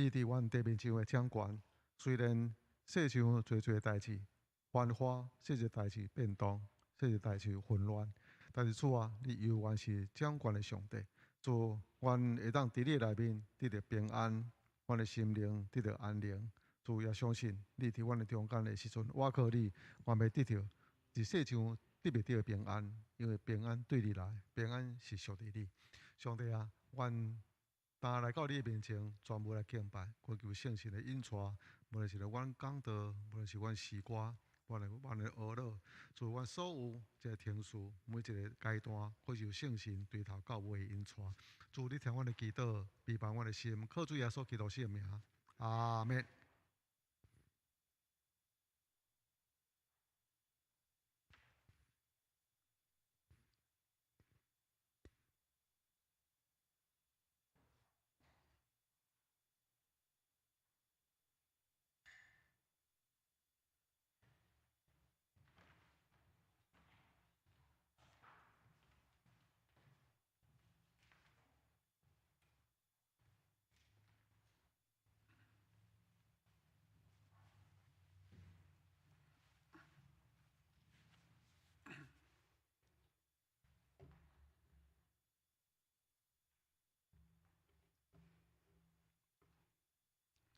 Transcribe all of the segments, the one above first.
你佇阮地面上的掌權。雖然世上濟濟代誌繁華，世界代誌變動，世界代誌混亂，但是主啊，你猶原是掌權的上帝。主，阮會當佇你內面得著平安，阮的心靈得著安寧。主也相信你佇阮的中間的時陣，倚靠你，阮欲得著佇世上得袂著的平安，因為平安對你來，平安是屬佇你。上帝啊，阮當來到你的面前，全部來敬拜，懇求聖神的引帶，無論是阮講道，無論是阮詩歌，阮的哀樂，主阮所有這个程序，每一个階段，懇求聖神對頭到尾的引帶。主，你聽阮的祈禱，庇護阮的心，靠主耶穌基督聖名，阿們。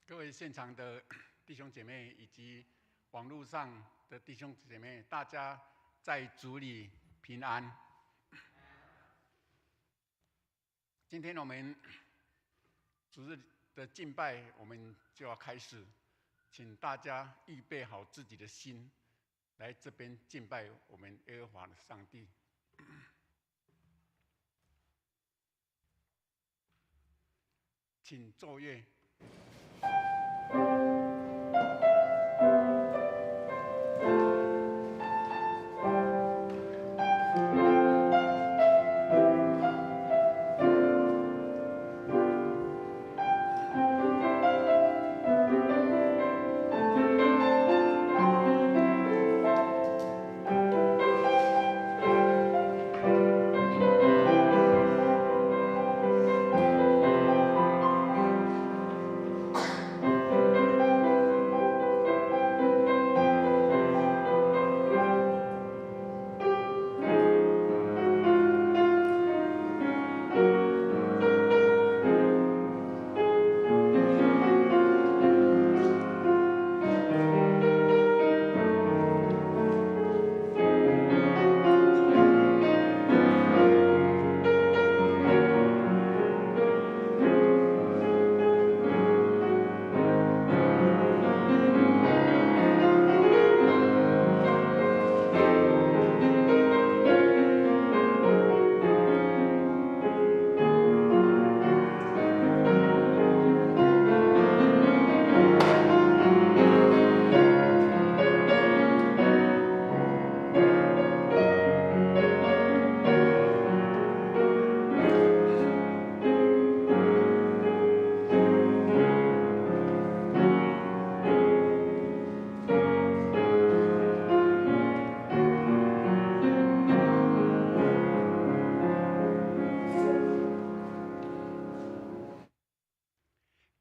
各位現場的弟兄姐妹以及網絡上的弟兄姐妹，大家在主裡平安。今天我們主日的敬拜，我們就要開始，請大家預備好自己的心，來這邊敬拜我們耶和華的上帝。請奏樂。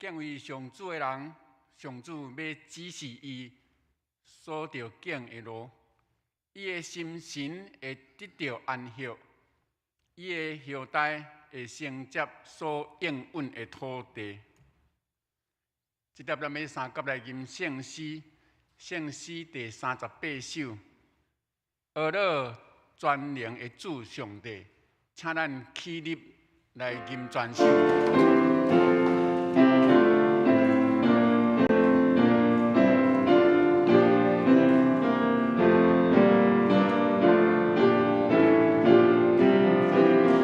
敬畏上主的人，上主欲指示伊所著行的路，伊的心神會得著安息，伊的後代會承接所應允的土地。這粒咱欲三佮來吟聖詩，聖詩第38首。呵咾全能的主上帝，請咱起立來吟全首。你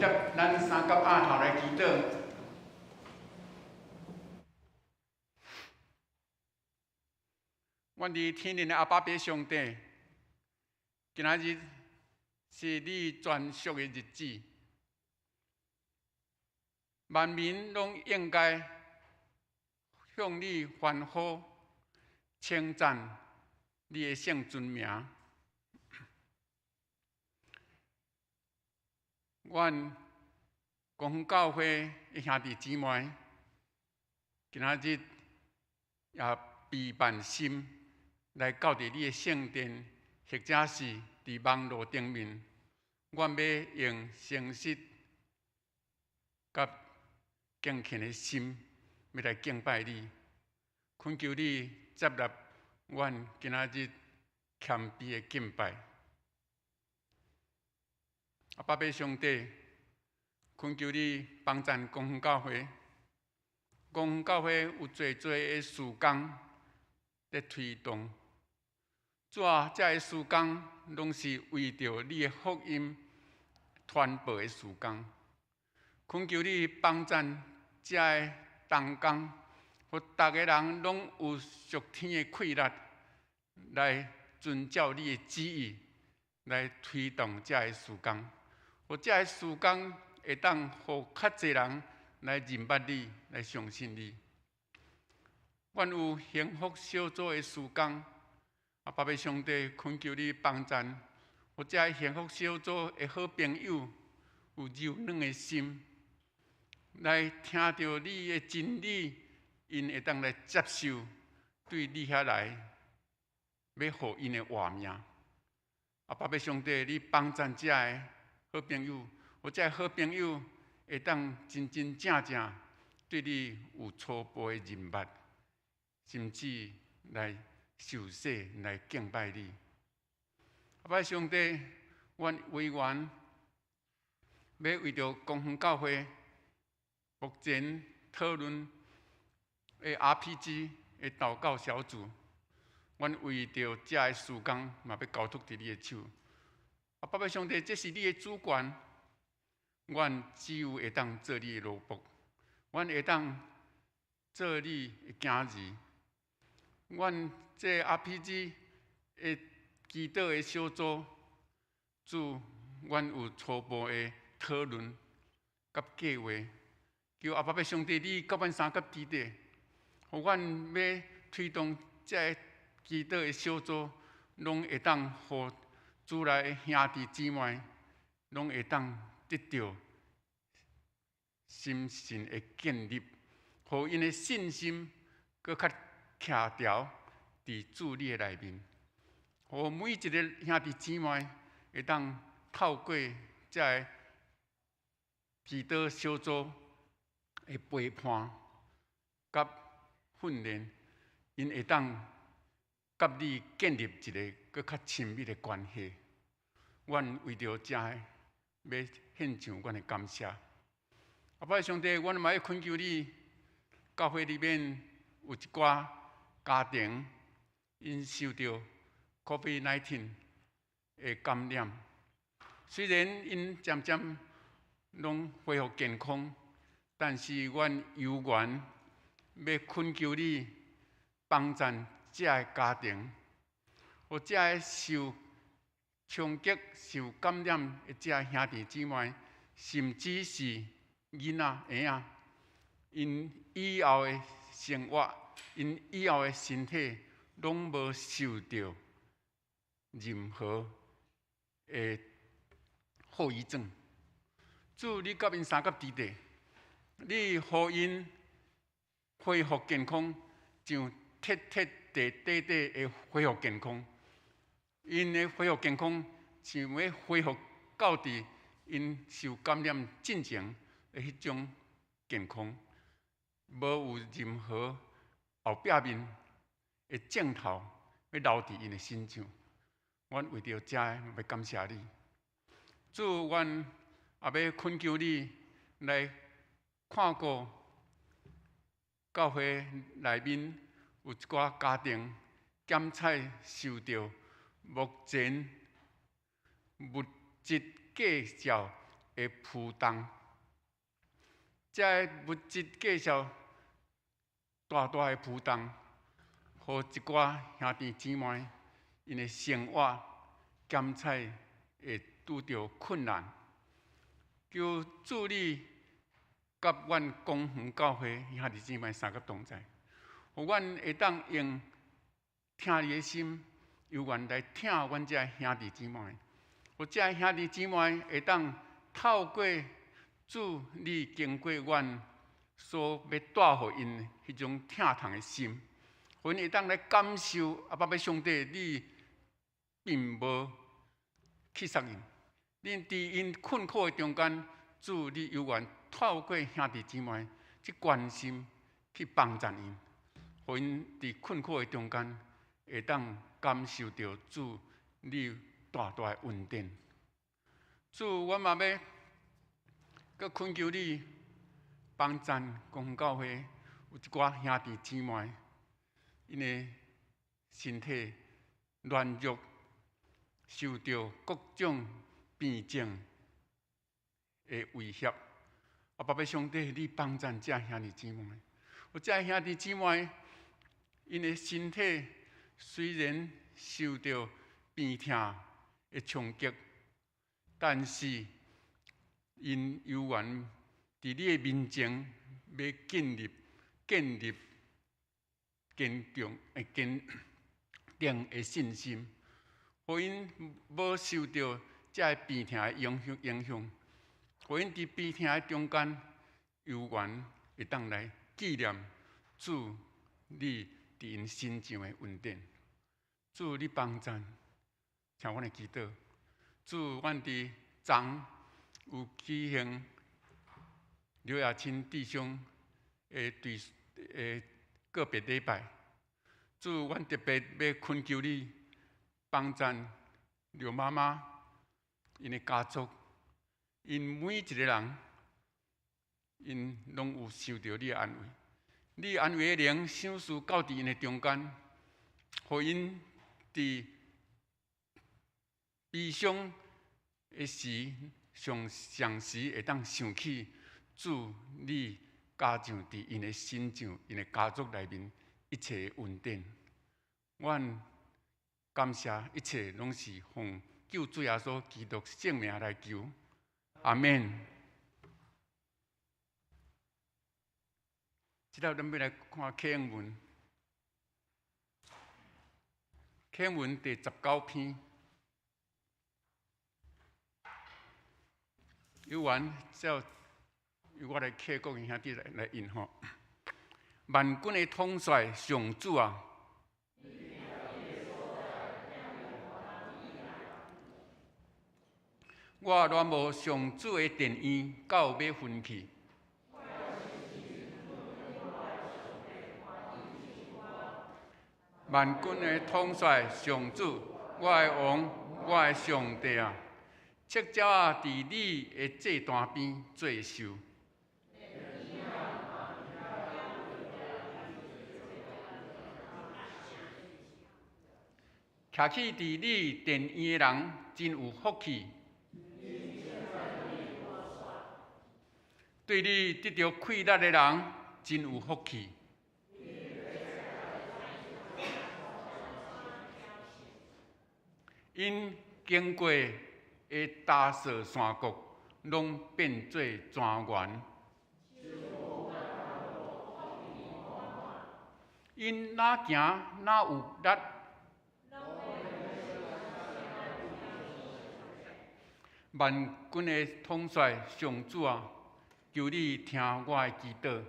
接咱三甲阿頭來祈禱。阮佇天頂的阿爸父上帝，今仔日是你專屬的日子，萬民攏應該向你歡呼、稱讚你的聖尊名。阮光復教會的兄弟姊妹，今仔日也備萬心來到佇你的聖殿，或者是佇網路頂面，阮欲用誠實佮敬虔的心，欲來敬拜你，懇求你接納阮今仔日謙卑的敬拜。阿爸父上帝，懇求你幫贊光復教會。光復教會有濟濟的事工佇推動，主啊，這个事工攏是為著你的福音傳播的事工。懇求你幫贊這个同工，予逐个人攏有屬天的氣力，來遵照你的旨意來推動這个事工，予這个事工會當予較濟人來認捌你，來相信你。阮有幸福小組的事工，阿爸父上帝懇求你幫贊，予這个幸福小組的好朋友有柔軟的心，來聽著你的真理，𪜶會當來接受對你遐來，欲予𪜶的活命。阿爸父上帝，你幫贊這个好朋友，予這个好朋友會當真真正正對你有初步的認捌，甚至來受洗來敬拜你。阿爸上帝，阮委員欲為著光復教會目前討論的 RPG 的禱告小組，阮為著這个事工嘛欲交託佇你的手。阿爸父上帝，這是你的主權，阮只有會當做你的奴僕，阮會當做你的囝兒。阮這 RPG 的祈禱的小組，主，阮有初步的討論佮計劃，求阿爸父上帝，你佮阮相佮佇咧，予阮欲推動這个祈禱的小組，攏會當予主內的兄弟姊妹，攏會當得著心神的建立，予𪜶的信心閣較徛牢佇主你的內面，予每一个兄弟姊妹會當透過這个祈禱小組的陪伴佮訓練，𪜶會當佮你建立一个閣較親密的關係。阮為著這个，欲獻上阮的感謝。阿爸上帝，阮嘛欲懇求你，教會裡面有一寡家庭，𪜶受著 COVID-19 的感染，雖然𪜶漸漸攏恢復健康，但是阮猶原欲懇求你幫贊這个家庭，予這个受衝擊、受感染的這个兄弟姊妹，甚至是囡仔、嬰仔，𪜶以後的生活，𪜶以後的身體，攏無受著任何的後遺症。主，你佮𪜶相佮佇咧，你予𪜶恢復健康，像徹徹底底底的恢復健康。𪜶的恢復健康，像欲恢復到佇𪜶受感染進前的彼種健康，無有任何後壁面的症頭欲留佇𪜶的身上。阮為著這个，欲感謝你。主，阮也欲懇求你來看顧教會內面有一寡家庭檢採受著目前物質計較的浮動。這个物質介紹大大的浮動，予一寡兄弟姊妹𪜶的生活檢採會拄著困難。求主你佮阮公園教會兄弟姊妹相佮同在，予阮會當用疼你的心，猶原來疼阮這兄弟姊妹，予這兄弟姊妹會當透過主你經過阮所欲帶予𪜶彼種疼痛的心，予𪜶會當來感受阿爸母上帝，你並無棄殺𪜶，你佇𪜶困苦的中間，主你猶原透過兄弟姊妹去關心、去幫助𪜶，予𪜶佇困苦的中間會當感受著主你大大的恩典。主，阮嘛欲閣懇求你幫贊公園教會有一寡兄弟姊妹，𪜶的身體軟弱，受著各種病症的威脅。阿爸母上帝，你幫贊這兄弟姊妹，有這兄弟姊妹，𪜶的身體雖然受著病痛的衝擊，但是𪜶猶原佇你的面前欲建立堅強、堅定的信心，予𪜶無受著這个病痛的影響，予𪜶佇病痛的中間，猶原會當來紀念主你佇𪜶身上的恩典。主你幫贊，聽阮的祈禱。主，阮佇昨有舉行劉亞清弟兄的對的告別禮拜。主，阮特別欲懇求你幫贊劉媽媽𪜶的家族，𪜶每一個人，𪜶攏有受著你的安慰。你安慰的靈賞賜到佇𪜶的中間，予𪜶佇悲傷的時，上常時會當想起主你加上佇𪜶的身上、𪜶的家族內面一切的恩典。阮感謝一切攏是奉救主耶穌基督聖名來求，阿們。這禮咱欲來看啟應文，啟應文第19篇。猶原照由我來客國兄弟來印吼。萬軍的統帥上主啊！我戀慕上主的殿院到欲昏去。萬軍的統帥上主，我的王，我的上帝啊！赤鳥仔佇你的祭壇邊做秀。徛起佇你殿院的人真有福氣。對你得著氣力的人真有福氣。𪜶經過的大小山谷，攏變做莊園。𪜶哪行哪有力？萬軍的統帥上主啊，求你聽我的祈禱。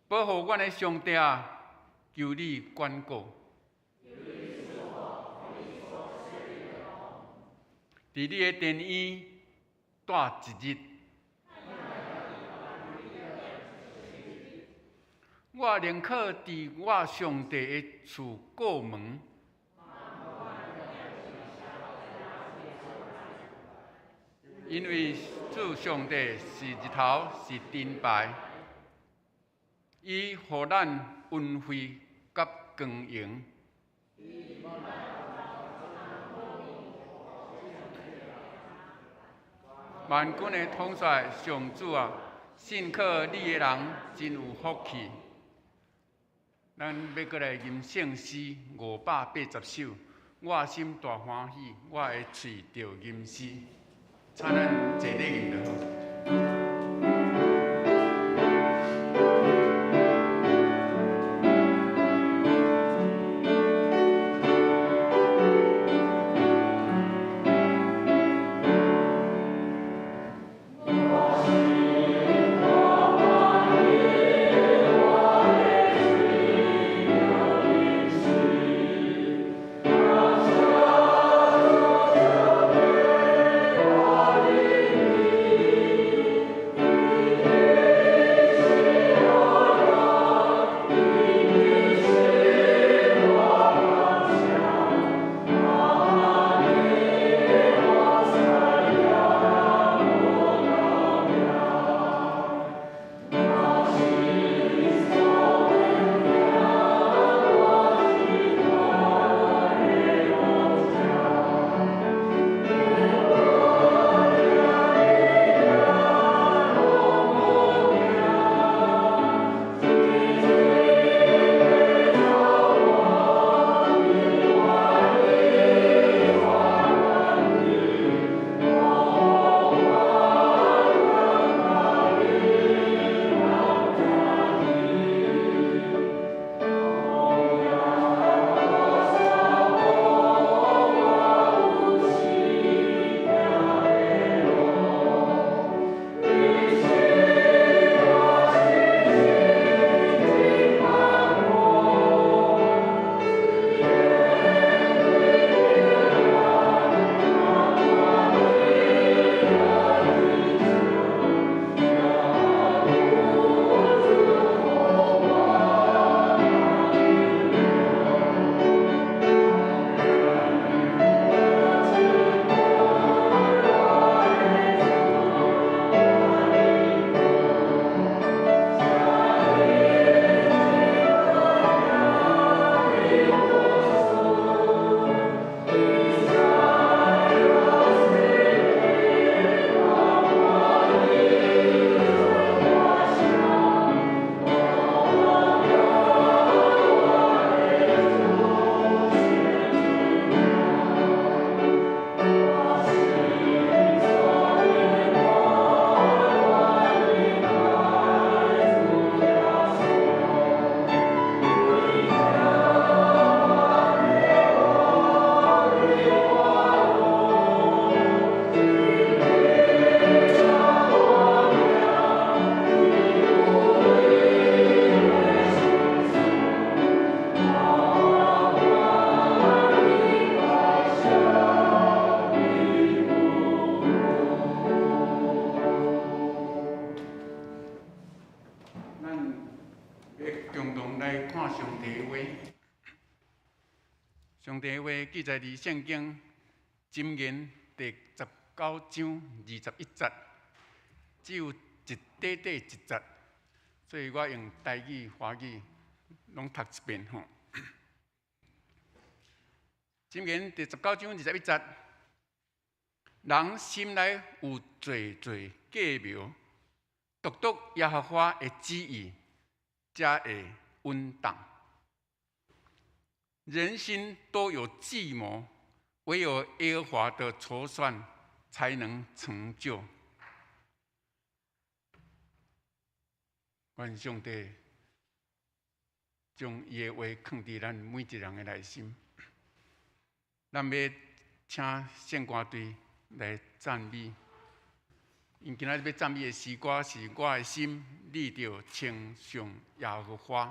保護阮的上帝啊，求你管顧。佇你的殿院蹛一日，我寧可佇我上帝的厝過門，因為主上帝是日頭，是盾牌，伊予咱恩惠佮光榮。萬軍的統帥上主啊，信靠你的人真有福氣。咱欲閣來吟聖詩580首，我心大歡喜，我的喙著吟詩，請咱坐咧吟就好。上帝話記載佇聖經箴言第19章21節，只有一短短一節，所以我用台語、華語攏讀一遍吼。箴言第十九章二十一節，人心內有濟濟計謀，獨獨耶和華的旨意才會穩當。人心多有計謀，唯有耶和華的籌算才能成就。願上帝將伊的話囥佇咱每一人的內心。咱欲請聖歌隊來讚美。𪜶今仔日欲讚美的詩歌是《我的心立著稱頌耶和華》。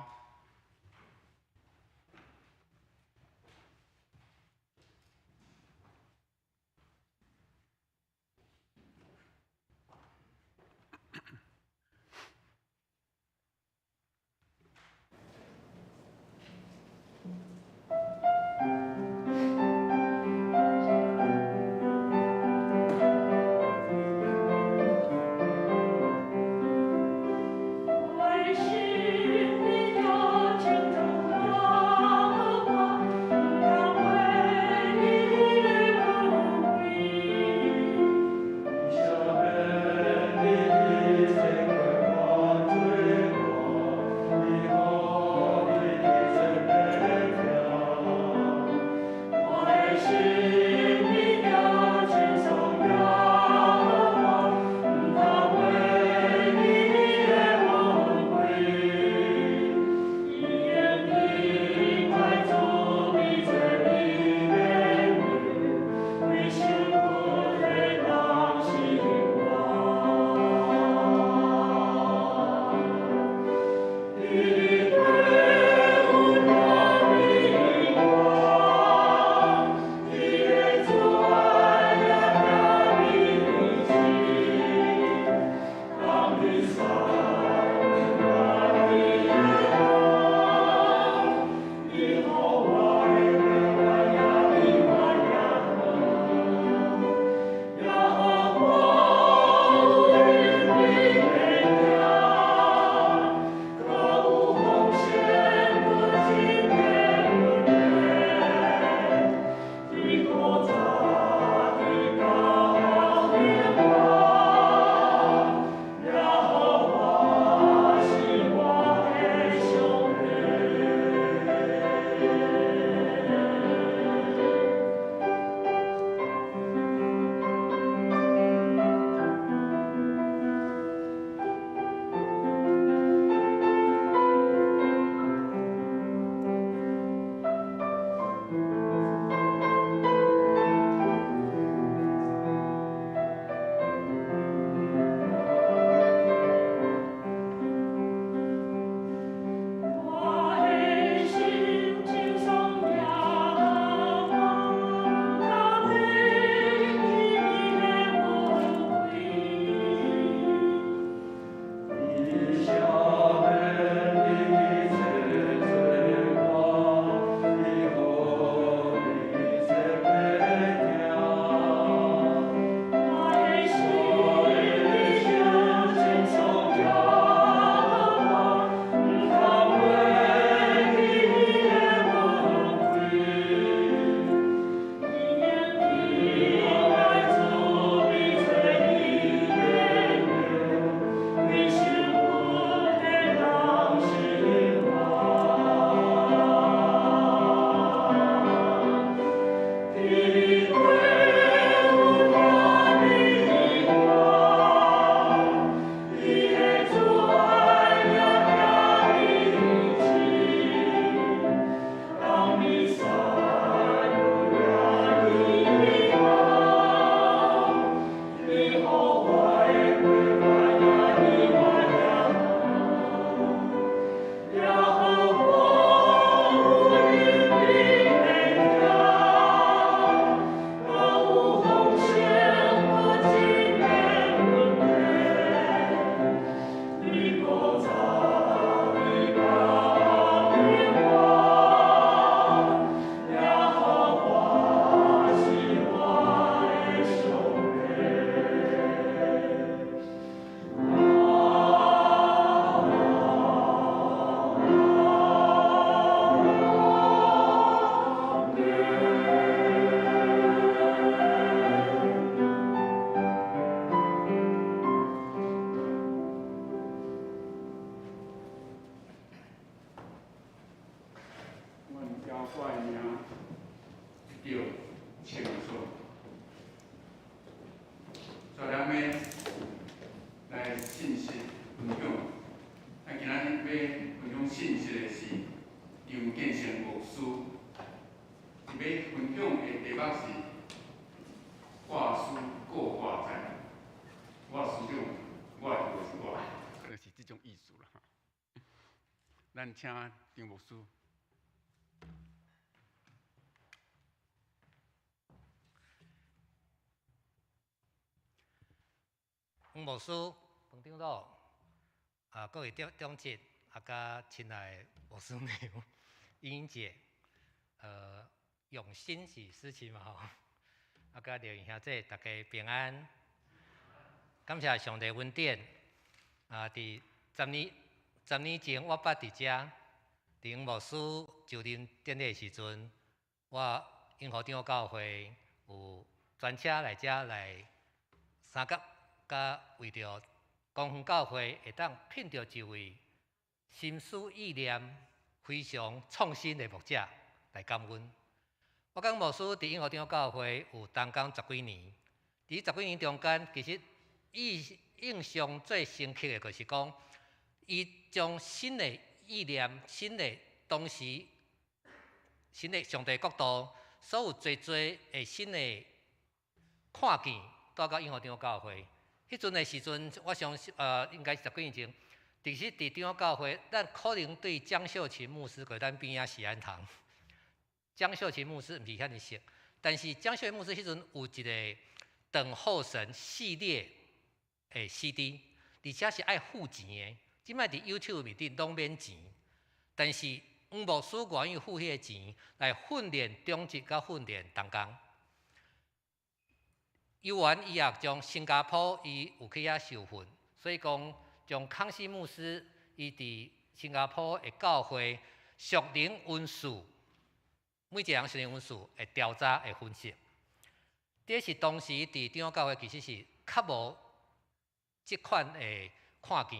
我的心。題目是我思故我在，我思想，我就是我，可能是這種意思啦。咱請張牧師。黃牧師、彭長老，啊，各位長長執，啊，佮親愛的牧師娘、英姐，永新是司琴嘛吼，啊，佮劉兄姐，大家平安。感謝上帝恩典，啊，佇10年前我捌佇遮，佇黃牧師就任典禮的時陣，我永和長老教會有專車來遮來相佮，佮為著光復教會會當聘著一位心思意念非常創新的牧者來感恩。我佮牧師佇永和長老教會有同工十幾年，佇十幾年中間，其實伊印象最深刻的就是講，伊將新的意念、新的當時、新的上帝國度，所有濟濟的新的看見，帶到永和長老教會。彼陣的時陣，我相信，應該是十幾年前。其實佇長老教會，咱可能對江秀琴牧師，佮咱邊仔錫安堂。江秀琴牧師毋是遐爾熟，但是江秀琴牧師彼陣有一個等候神系列的 CD，而且是愛付錢的。這擺佇 YouTube 面頂攏免錢，但是黃牧師願意付彼個錢來訓練長執佮訓練同工。猶原伊也將新加坡伊有去遐受訓，所以講將康熙牧師伊佇新加坡的教會屬靈恩賜，每一個人屬靈恩賜的調查的分析。這是當時佇長老教會其實是較無這款的看見，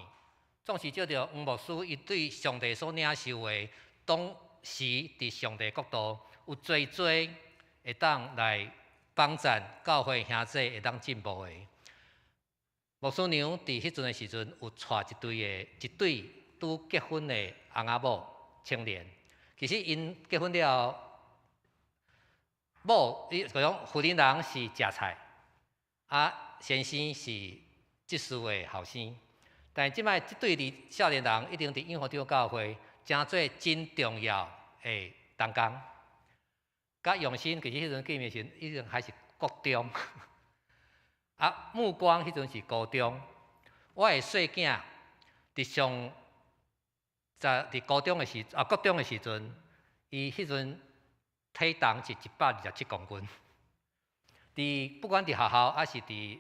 總是借著黃牧師伊對上帝所領受的，當時佇上帝國度有濟濟會當來幫贊教會兄弟會當進步的。牧師娘佇彼陣的時陣，有帶一對的，一對拄結婚的翁仔某青年。其實𪜶結婚了後，某伊就講婦人人是食菜，啊先生是執事的後生。但是這擺這對的少年人一定佇永和長教會，成做真重要的同工。佮用心，其實彼陣見面時，彼陣還是國中，啊，目光彼陣是高中。我的細囝佇上在佇高中的時，啊，國中的時陣，伊彼陣體重是127公斤。佇不管佇學校還是佇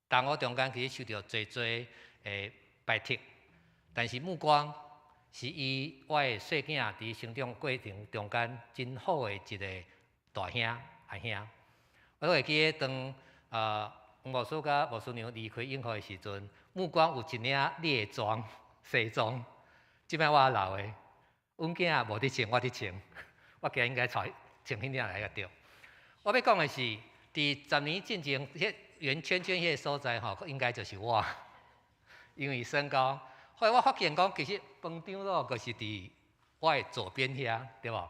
同學中間，其實受著濟濟的排斥。但是目光是伊我的細囝佇成長過程中間真好的一個大兄阿兄。我會記得當黃牧師佮牧師娘離開永和的時陣，目光有一領獵裝西裝，這擺我留的，阮囝無佇穿，我佇穿，我今日應該揣穿彼領來較對。我欲講的是，佇10年進前，彼圓圈圈彼個所在吼，應該就是我，因為身高。後來我發現講，其實彭長老就是佇我的左邊遐，對無？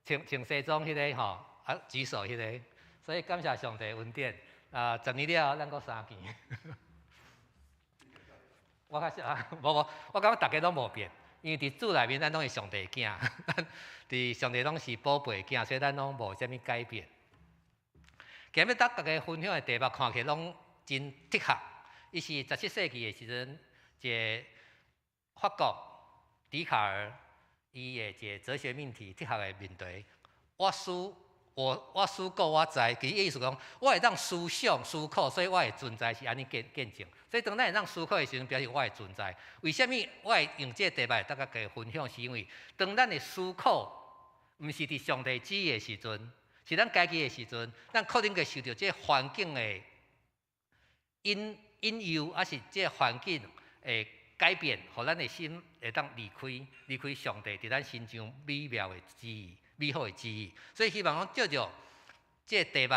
穿穿西裝彼個吼，啊舉手彼個，所以感謝上帝恩典。啊，10年了後，咱閣相見。我較少啊，無無，我感覺逐家攏無變，因為佇主內面，咱攏是上帝囝，佇上帝攏是寶貝囝，所以咱攏無啥物改變。今日佮大家分享的題目，看起來攏真適合。伊是17世紀的時陣，一個法國笛卡爾伊的一個哲學命題，哲學的問題。我思我我思故我在，其實意思講，我會當思想思考，所以我的存在是按呢見見證。所以當咱會當思考的時陣，表示我的存在。為啥物我會用這個題目來佮大家分享？是因為當咱的思考毋是佇上帝旨意的時陣，是咱家己的時陣，咱可能會受著這個環境的引引誘，抑是這個環境的改變，予咱的心會當離開離開上帝佇咱身上美妙的旨意、美好的旨意。所以希望講藉著這個題目，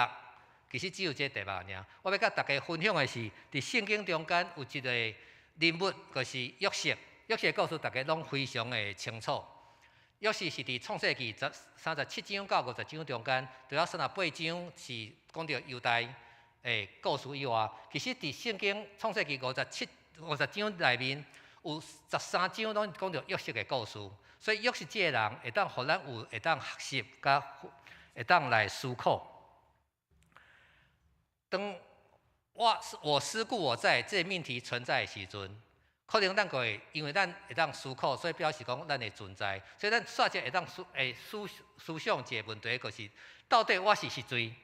其實只有這個題目爾。我欲佮大家分享的是，佇聖經中間有一個人物，就是約瑟。約瑟的故事，大家攏非常的清楚。約瑟是佇創世記37章到50章中間，除了38章是講著猶大的故事以外，其實佇聖經創世記50章內面有13章攏講著約瑟的故事。所以約瑟這个人會當予咱有會當學習，佮會當來思考。當我思故我在這个命題存在的時陣，可能咱就會因為咱會當思考，所以表示講咱的存在。所以咱煞者會當思想一个問題，就是到底我是誰？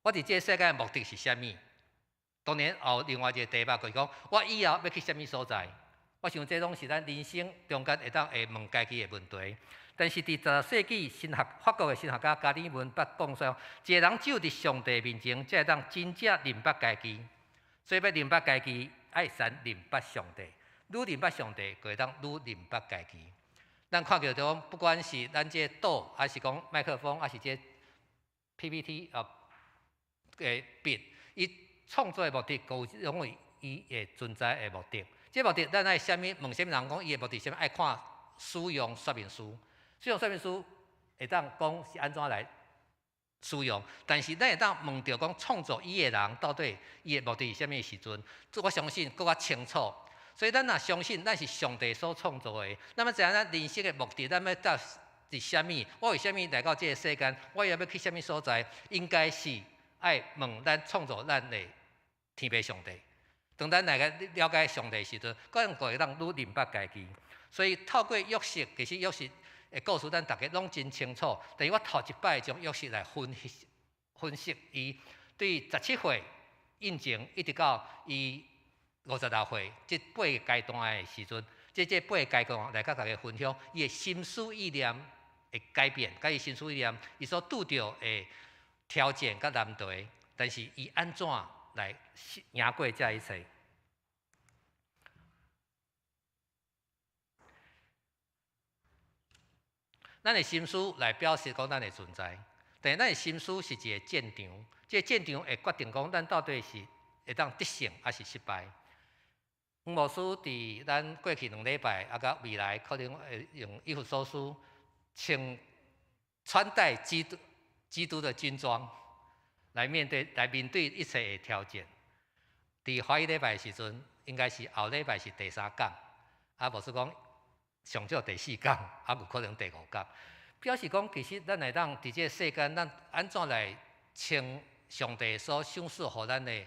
我佇這个世界的目的是啥物？當然，也有另外一个題目，就是講我以後欲去啥物所在？我想這攏是咱人生中間會當會問家己的問題。但是佇16世紀神學法國的神學家加爾文捌講說，一个人只有佇上帝面前，才會當真正認捌家己。所以欲認捌家己，愛先認捌上帝。愈認捌上帝，就會當愈認捌家己。咱看著講，不管是咱這個桌，還是講麥克風，還是這 PPT 啊的筆，伊創作的目的，都有攏有伊的存在的目的。這目的，咱愛啥物？問啥物人講伊的目的？啥物？愛看使用說明書，使用說明書會當講是按怎來使用，但是咱會當問著講創造伊的人到底伊的目的是啥物時陣，這我相信閣較清楚。所以咱若相信咱是上帝所創造的，那麼知影咱人生的目的，咱欲到是啥物？我為啥物來到這个世間？我欲去啥物所在？應該是愛問咱創造咱的天父上帝。當咱來個了解上帝時陣，可能就會當愈認捌家己。所以透過約瑟，其實約瑟的故事，咱逐家攏真清楚。但是我頭一擺將約瑟來分析分析，伊對十七歲以前一直到伊56歲，這八個階段的時陣，這八個階段來佮大家分享，伊的心思意念的改變，佮伊心思意念，伊所拄著的挑戰佮難題，但是伊按怎來贏過這一切？咱的心思來表示講咱的存在，但是咱的心思是一个戰場，這個戰場會決定講咱到底是會當得勝還是失敗。黃牧師佇咱過去兩禮拜，啊，佮未來可能會用以弗所書，穿穿戴基督的軍裝來面對一切的挑戰。佇華語禮拜的時陣，應該是後禮拜是第三講，啊，牧師講上少第四講，啊，有可能第五講。表示講，其實咱會當佇這个世間，咱按怎來穿上帝所賞賜予咱的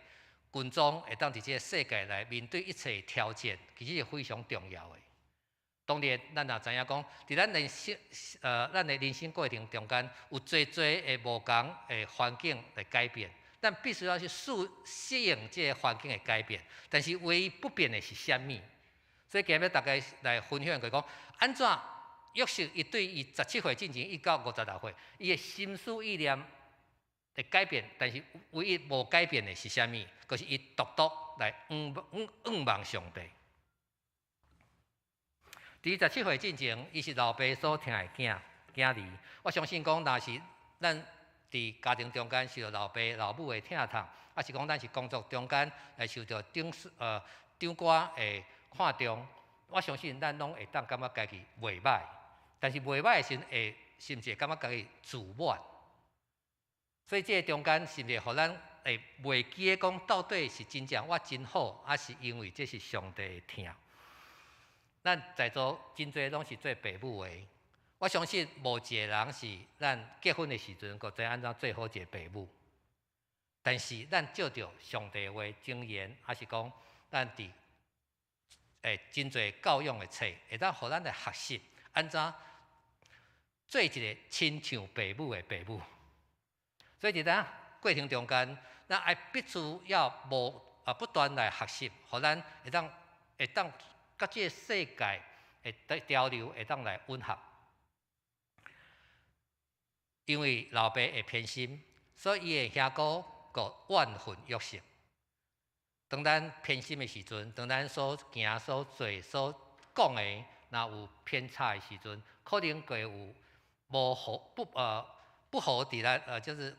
軍裝，會當佇這个世界來面對一切挑戰，其實是非常重要的。當然，咱也知影講，佇咱的人生過程中間，有濟濟的無仝的環境來改變，咱必須要去適應這个環境的改變。但是唯一不變的是啥物？所以今日大家來分享，就講按怎約瑟伊對伊十七歲進前一到56歲，伊的心思意念會改變，但是唯一無改變的是啥物？就是伊獨獨來仰望上帝。佇十七歲進前，伊是老爸所疼的囝兒。我相信講，若是咱佇家庭中間受著老爸老母的疼痛，抑是講咱是工作中間來受著長官的看重，我相信咱攏會當感覺家己袂䆀。但是袂䆀的時陣，會是毋是會感覺家己自滿？所以這个中間是毋是予咱會袂記得講到底是真正我真好，抑是因為這是上帝的疼？咱在座真濟攏是做爸母的，我相信無一个人是咱結婚的時陣就知按怎做好一个爸母。但是咱借著上帝話箴言，抑是講咱佇真濟教養的冊，會當予咱來學習按怎做一個親像爸母的爸母。所以佇咱過程中間，咱愛必須要無啊不斷來學習，予咱會當佮這个世界的潮流會當來吻合。因為老爸會偏心，所以伊的兄哥閣怨恨約瑟。當咱偏心的時陣，當咱所行、所做、所講的，若有偏差的時陣，可能就會有無和不和佇咱就是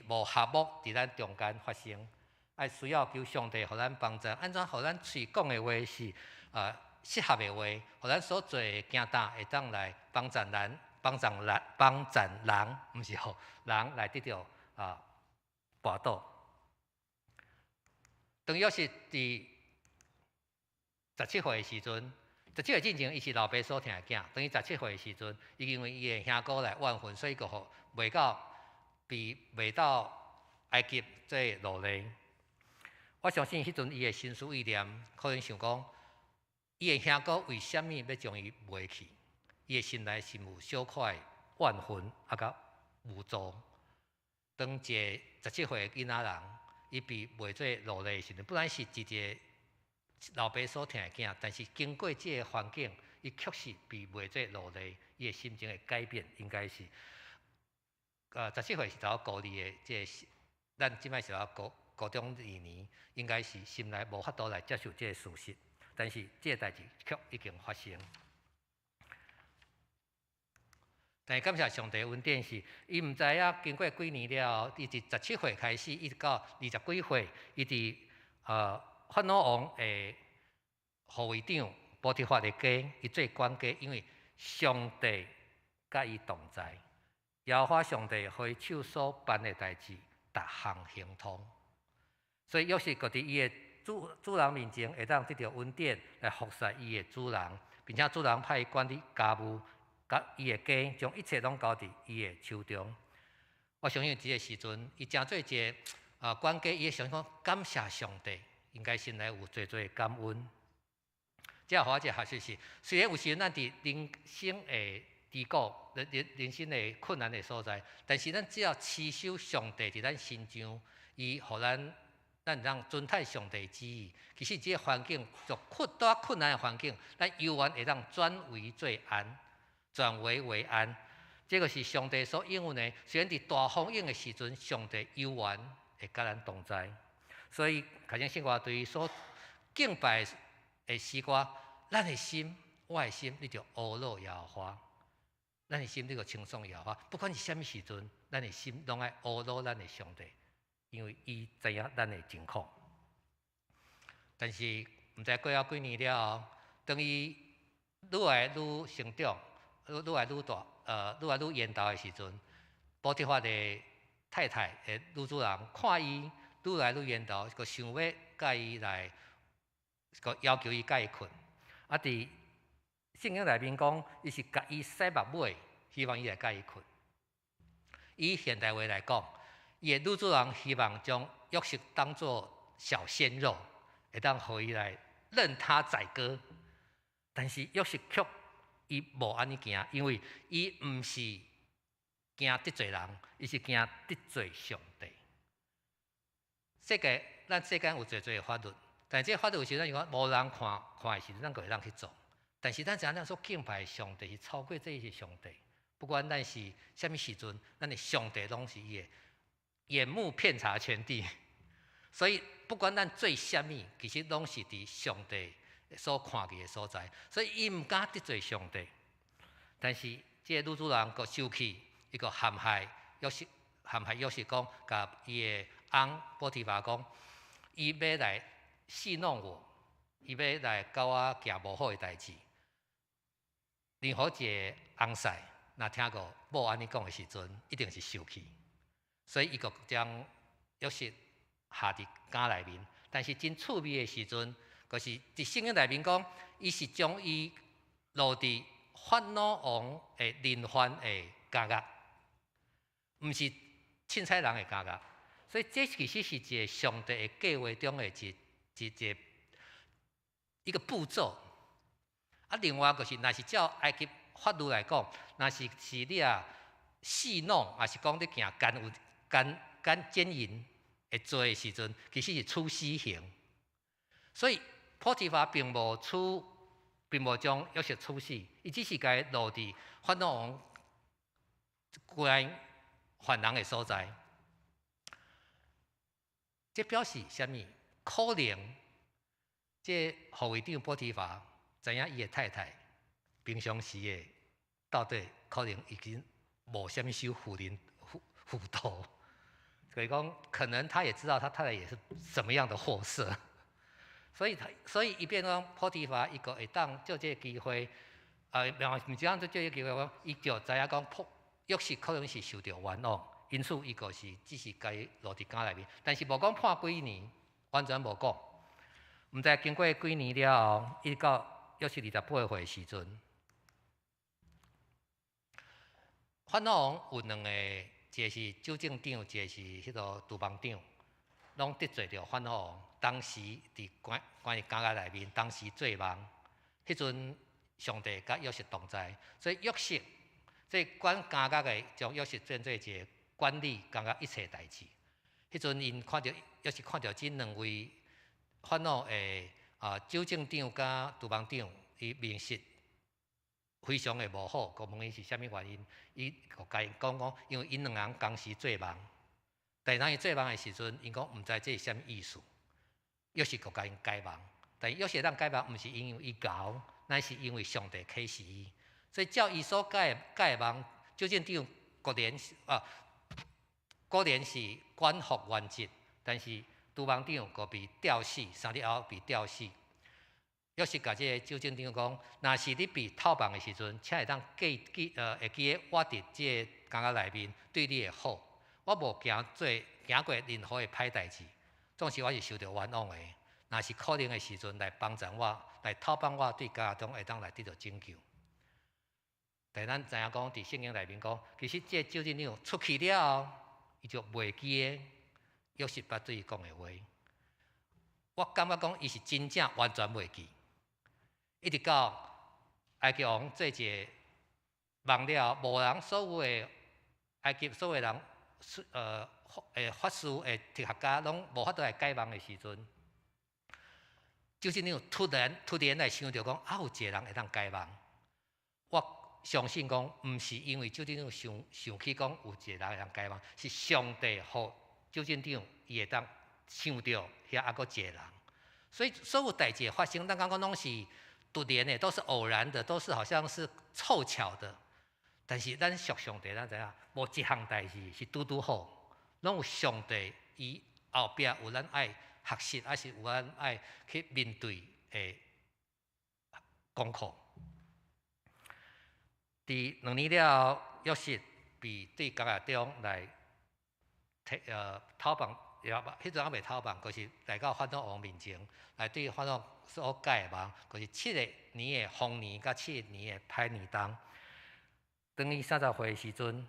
無和睦佇咱中間發生。愛需要求上帝予咱幫助，按怎予咱喙講的話是適合的話，予咱所做的行動會當來幫助咱幫贊人幫贊人，毋是予人來得著啊跋倒。當約瑟佇十七歲的時陣，十七歲進前，伊是老爸所疼的囝。當伊十七歲的時陣，伊因為伊的兄哥來怨恨，所以閣予賣到被賣到埃及做奴隸。我相信彼陣伊的心思意念，可能想講，伊的兄哥為啥物欲將伊賣去？伊的心內是有小可的怨恨，啊，佮無助。當一個十七歲的囡仔人，伊被賣做奴隸的時陣，本來是一個老爸所疼的囝，但是經過這個環境，伊確實被賣做奴隸，伊的心情的改變應該是，十七歲是頭高二的這個，咱這擺是高高中二年，應該是心內無法度來接受這個事實，但是這個代誌卻已經發生。但是感謝上帝恩典是，伊毋知影經過幾年了後，伊佇十七歲開始，一直到二十幾歲，伊佇法老王的護衛長波提乏的家，伊做管家，因為上帝佮伊同在，耶和華上帝予伊手所辦的代誌，逐項亨通。所以約瑟閣佇伊的主人面前，會當得著恩典來服侍伊的主人，並且主人派伊管理家務，佮伊的家，將一切攏交佇伊的手中。我相信這個時陣，伊成做一個管家，伊會想講感謝上帝，應該心內有濟濟的感恩。這予我一個學習是，雖然有時陣咱佇人生的低谷、人生的困難的所在，但是咱只要持守上帝佇咱身上，伊予咱，咱會當遵行上帝旨意。其實這個環境，就困多困難的環境，咱猶原會當轉危做安，轉危為安。這個是上帝所應允的。雖然佇大風湧的時陣，上帝猶原會佮咱同在。所以，凱先聖歌對所敬拜的詩歌，咱的心，我的心，你就呵咾耶和華。咱的心，你就稱頌耶和華。不管是啥物時陣，咱的心攏愛呵咾咱的上帝，因為伊知影咱的情況。但是，毋知過了幾年了後，當伊愈來愈成長，愈來愈大，愈來愈緣投的時陣，波提乏的太太的女主人看伊愈來愈緣投，閣想欲佮伊來，閣要求伊佮伊睏。啊，佇聖經內面講，伊是共伊洗目尾，希望伊來佮伊睏。以現代話來講，伊的女主人希望將約瑟當做小鮮肉，會當予伊來任他宰割。但是約瑟卻伊無按呢行，因為伊毋是驚得罪人，伊是驚得罪上帝。世界咱世間有濟濟的法律，但這個法律有時陣是講無人看看的時陣，咱就會當去做。但是咱知影咱所敬拜的上帝是超過這些上帝，不管咱是啥物時陣，咱的上帝攏是伊的眼目遍察全地。所以不管咱做啥物，其實攏是佇上帝所看見的所在。所以伊毋敢得罪上帝。但是這個女主人閣生氣，伊閣陷害約瑟，陷害約瑟講，共伊的翁波提乏講，伊欲來戲弄我，伊欲來共我行無好的代誌。任何一個翁婿，若聽過某按呢講的時陣，一定是生氣，所以伊閣將約瑟下佇監內面。但是真趣味的時陣，就是佇聖經內面講，伊是將伊落佇法老王的人犯的監獄，毋是凊彩人的監獄。所以這其實是一個上帝的計劃中的一個步驟。啊，另外就是，若是照埃及法律來講，若是是你啊戲弄，抑是講你行奸有奸奸姦淫的罪的時陣，其實是處死刑。所以波提乏並無處，並無將約瑟處死，伊只是共伊落佇法老王關犯人的所在。這表示啥物？可能這護衛長波提乏知影伊的太太平常時的到底可能已經無啥物守婦人婦道，所以講可能他也知道他太太也是什麼樣的貨色，所以他所以伊變講波提乏伊閣會當藉這個機會，啊，毋是按做這個機會講，伊就知影講，約瑟可能是受著冤枉，因此伊就是只是共伊落佇監內面，但是無講判幾年，完全無講。毋知經過幾年了後，一直到約瑟28歲時陣，法老王有兩個，一個是酒政長，一個是彼個廚房長，攏得罪著法老王。當時佇關關佇監獄內面，當時做夢，彼陣上帝佮約瑟同在，所以約瑟這管監獄的，將約瑟轉做一個管理監獄一切代誌。彼陣𪜶看著約瑟看著這兩位法老的啊酒政長佮廚房長，伊面色非常的無好，閣問伊是啥物原因，伊閣共𪜶講講，因為𪜶兩人同時做夢，但當伊做夢的時陣，𪜶講毋知這是啥物意思。約瑟閣共𪜶解夢，但約瑟會當解夢，毋是因為伊𠢕，乃是因為上帝啟示伊。所以照伊所解解夢，酒政長果然是啊，果然是官復原職，但是廚房長閣被吊死，3日後被吊死。約瑟共這个酒政長講，若是你被討放的時陣，請會當記記呃會記得我佇這个監獄內面對你的好，我無行做行過任何的歹代誌，總是我是受著冤枉的。若是可能的時陣來幫助我，來討放我對監獄中會當來得到拯救。但咱知影講，佇聖經內面講，其實這個酒政長出去了後，伊就袂記得約瑟捌對伊講的話。我感覺講，伊是真正完全袂記。一直到埃及王做一个夢了，無人所有的埃及所有人，法師的哲學家攏無法度來解夢的時陣，酒政長突然突然來想著講，啊有一個人會當解夢。我相信講，毋是因為酒政長想想起講有一個人會當解夢，是上帝予酒政長伊會當想著遐猶閣一個人。所以所有代誌的發生，咱感覺攏是突然的，都是偶然的，都是好像是湊巧的。但是咱屬上帝，咱知影，無一項代誌是拄拄好，攏有上帝伊後壁有咱愛學習，抑是有咱愛去面對的功課。佇2年了後，約瑟被對監獄中來提討放，也彼陣猶未討放，就是來到法老王面前，來對法老所解的夢，就是七個年的豐年佮七年的歹年冬。當伊30歲的時陣，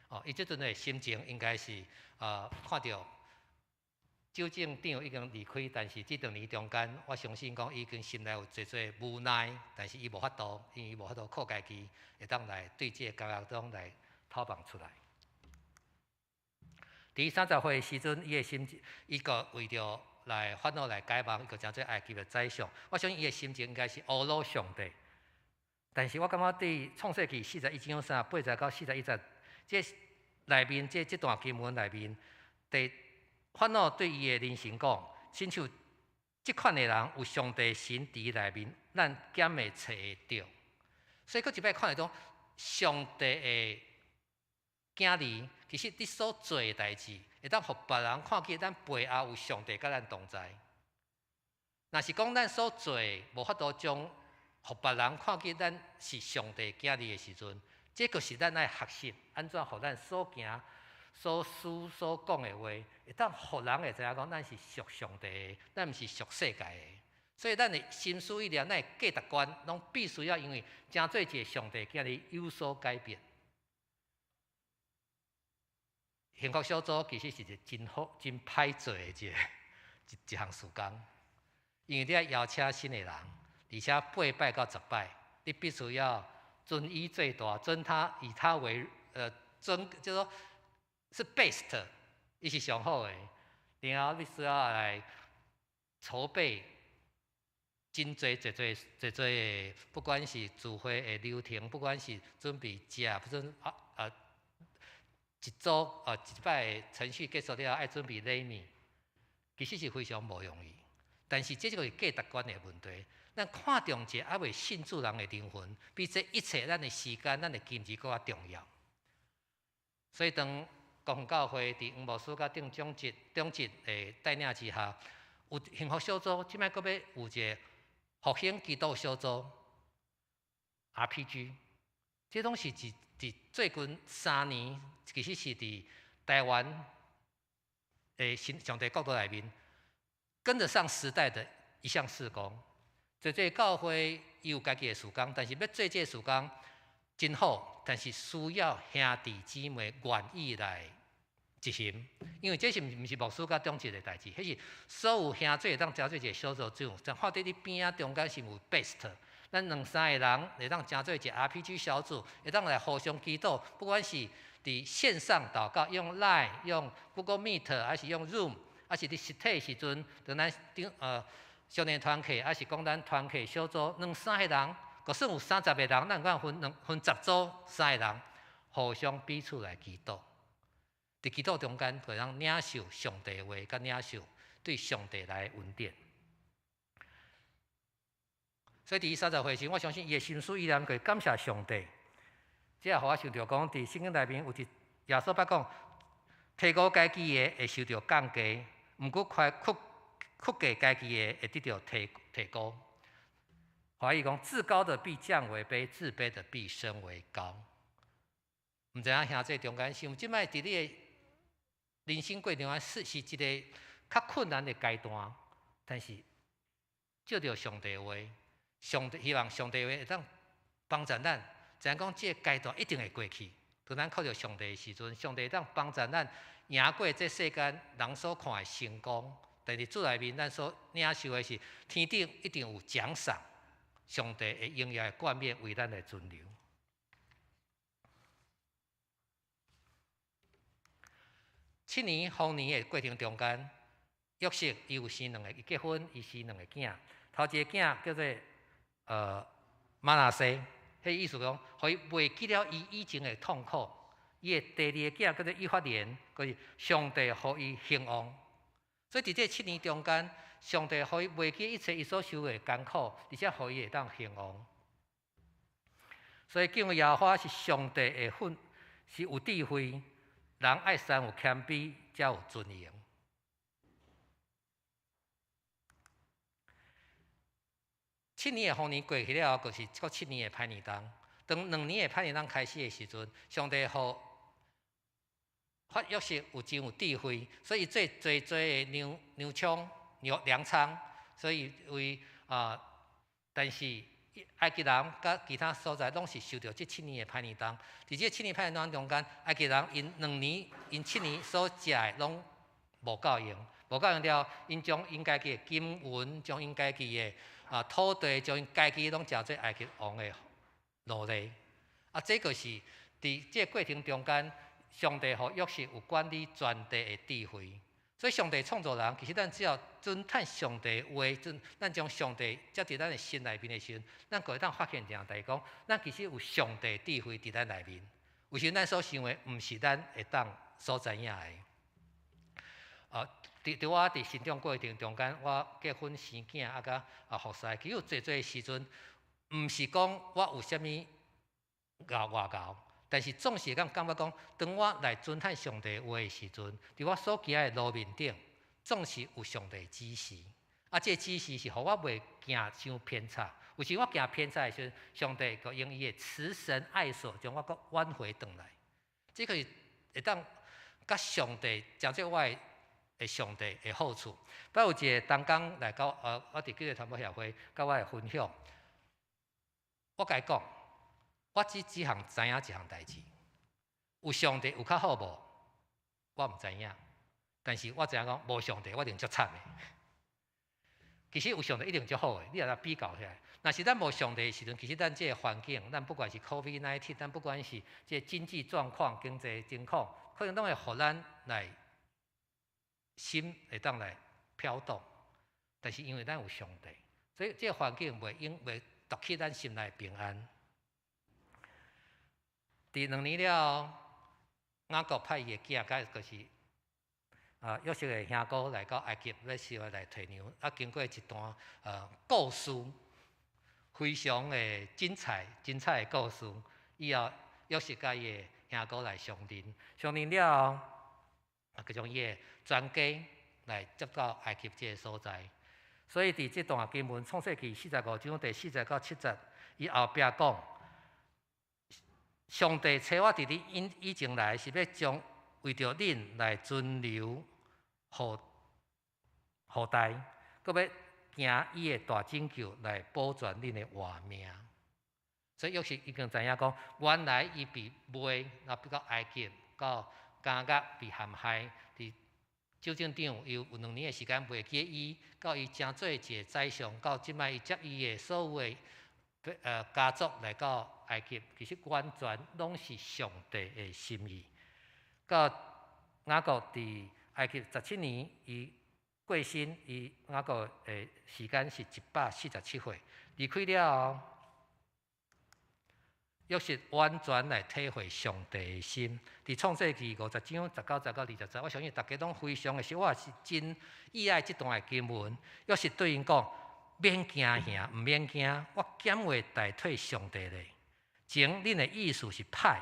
哦，伊這陣的心情應該是看著酒政長已經離開，但是這兩年中間，我相信講伊已經心內有濟濟無奈，但是伊無法度，因為伊無法度靠家己會當來對這个監獄中來討放出來。佇30歲的時陣，伊的心，伊閣為著來法老來解夢，伊閣成做埃及的宰相。我相信伊的心情應該是呵咾上帝。但是我感覺佇創世記41章38節到41節，這內面這這段經文內面，佇法老對伊的人生講，親像這款的人有上帝神佇內面，咱敢會揣會著？所以閣一擺看會講，上帝的囝兒，其實你所做的代誌，會當予別人看見咱背後有上帝佮咱同在。若是講咱所做的無法度將予別人看見咱是上帝囝兒的時陣，這就是咱愛學習按怎予咱所行、所思、所講的話，會當予人會知影講咱是屬上帝的，咱毋是屬世界的。所以咱的心思意念、咱的價值觀，攏必須要因為成做一个上帝囝兒有所改變。幸福小組其實是一个真好、真歹做的一个一一項事工，因為你愛邀請新的人，而且8擺到10擺，你必須要尊伊最大，尊他以他為尊，就說是 best，伊是上好的。然後必須要來籌備真濟濟濟濟濟的，不管是聚會的流程，不管是準備食，不準啊啊。一組啊，一擺程序結束了，愛準備禮物，其實是非常無容易。但是這就是價值觀的問題。咱看重一个猶未信主人的靈魂，比這一切咱的時間、咱的金錢閣較重要。所以當國父教會佇黃牧師佮鄧長哲、長哲的帶領之下，有幸福小組，這擺閣欲有一个復興基督小組 RPG，這攏是佇最近3年，其實是佇台灣的新上帝國度內面跟得上時代的一項事工。濟濟教會伊有家己的事工，但是欲做這个事工真好，但是需要兄弟姊妹願意來執行，因為這是毋是牧師佮長執的代誌，彼是所有兄弟會當成做一個小組長，就看佇你邊仔中間是有 best，咱兩三個人會當成做一個 RPG 小組，會當來互相祈禱，不管是佇線上禱告，用 Line、用 Google Meet，還是用 Zoom，還是佇實體時陣，當咱頂少年團契，還是講咱團契小組兩三個人，就算有30個人，咱講分兩分10組三個人，互相彼此來祈禱。佇祈禱中間，會當領受上帝話，佮領受對上帝來的恩典。所以佇伊30歲時，我相信伊的心思依然會感謝上帝。這也予我想著講，佇聖經內面有一耶穌捌講，提高家己的會受著降低，毋過快屈屈低家己的會得著提提高。華語講，自高的必降為卑，自卑的必升為高。毋知影兄弟中間，想這擺佇你的人生過程中，是一個較困難的階段，但是借著上帝話，上帝希望上帝話會當幫助咱，知影講這个階段一定會過去。當咱靠著上帝的時陣，上帝會當幫助咱贏過這世間人所看的成功。但是主內面，咱所領受的是天頂一定有獎賞，上帝的榮耀的冠冕為咱來存留。7年豐年的過程中間，約瑟伊有生兩个，伊結婚，伊生兩个囝。頭一个囝叫做瑪拿西，彼意思講，予伊袂記了伊以前的痛苦。伊的第二个囝叫做以法蓮，就是上帝予伊興旺。所以佇這7年中間，上帝予伊袂記一切伊所受的艱苦，而且予伊會當興旺。所以敬畏耶和華是上帝的訓，是有智慧。人愛先有謙卑，才有尊榮。七年的豐年過去了後，就是閣七年的歹年冬。當兩年的歹年冬開始的時陣，上帝予發約瑟有真有智慧，所以伊做濟濟的糧糧倉、糧糧倉，所以為啊，但是埃及人佮其他所在攏是受著這七年的歹年冬。佇這七年歹年冬中間，埃及人𪜶兩年、𪜶七年所食的攏無夠用，無夠用了，𪜶將𪜶家己的金銀，將𪜶家己的土地，將𪜶家己攏成做埃及王的奴隸。啊，這就是佇這个過程中間，上帝予約瑟有管理全地的智慧。所以上帝創造人，其實咱只要遵趁上帝話，遵咱將上帝接佇咱的心內面的時陣，咱就會當發現一項代誌，講咱其實有上帝智慧佇咱內面。有時咱所想的，毋是咱會當所知影的。佇我佇成長過程中間，我結婚生囝啊，佮服侍，其實有濟濟時陣，毋是講我有啥物𠢕外𠢕。但是總是會當感覺講，當我來遵趁上帝話的時陣，佇我所行的路面頂，總是有上帝指示。啊，這个指示是予我袂行傷偏差。有時我行偏差的時陣，上帝閣用伊的慈繩愛索將我閣挽回轉來。這個是會當佮上帝成做我的上帝的好處。捌有一个同工來到我佇基督傳播協會，佮我的分享，我共伊講。我只只項知影一項代誌，有上帝有較好無？我毋知影，但是我知影講無上帝，我一定足慘的。其實有上帝一定足好的，你若來比較起來，若是咱無上帝的時陣，其實咱這个環境，咱不管是 COVID-19，咱不管是這個經濟狀況、經濟情況，可能攏會予咱來心會當來飄動。但是因為咱有上帝，所以這个環境袂影袂奪去咱心內平安。佇2年了後，雅各派伊的囝，佮就是約瑟的兄哥來到埃及，欲收來提糧。啊，經過一段故事，非常的精彩、精彩的故事。以後約瑟佮伊的兄哥來相認，相認了後，啊，閣將伊的全家來接到埃及這个所在。所以佇這段經文創世記45章第4節到7節，伊後壁講：上帝差我佇你以前來，是欲將為著恁來存留後後代，閣欲行伊的大拯救來保全恁的活命。所以約瑟已經知影講，原來伊被賣，然後到埃及，到監獄被陷害，佇酒井長有2年的時間袂記伊，到伊成做一个宰相，到這擺伊接伊的所有的家族來到埃及，其實完全攏是上帝的心意。到雅各佇埃及17年，伊過身，伊雅各的時間是147歲，離開了後，約瑟完全來體會上帝的心。佇創世記50章19節到20節，我相信大家攏非常的熟，我也是真喜愛這段的經文。約瑟對𪜶講：免驚嚇，毋免驚，我敢會代替上帝咧？前恁的意思是歹，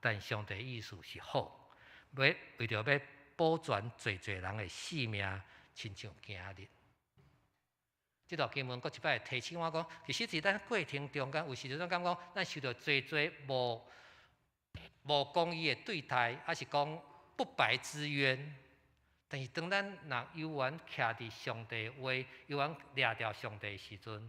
但上帝意思是好，欲為著欲保全濟濟人的性命，親像今日。這段經文閣一擺提醒我講，其實佇咱過程中間，有時陣咱感覺咱受著濟濟無公義的對待，抑是講不白之冤。但是當咱若猶原徛佇上帝話，猶原掠著上帝的時陣，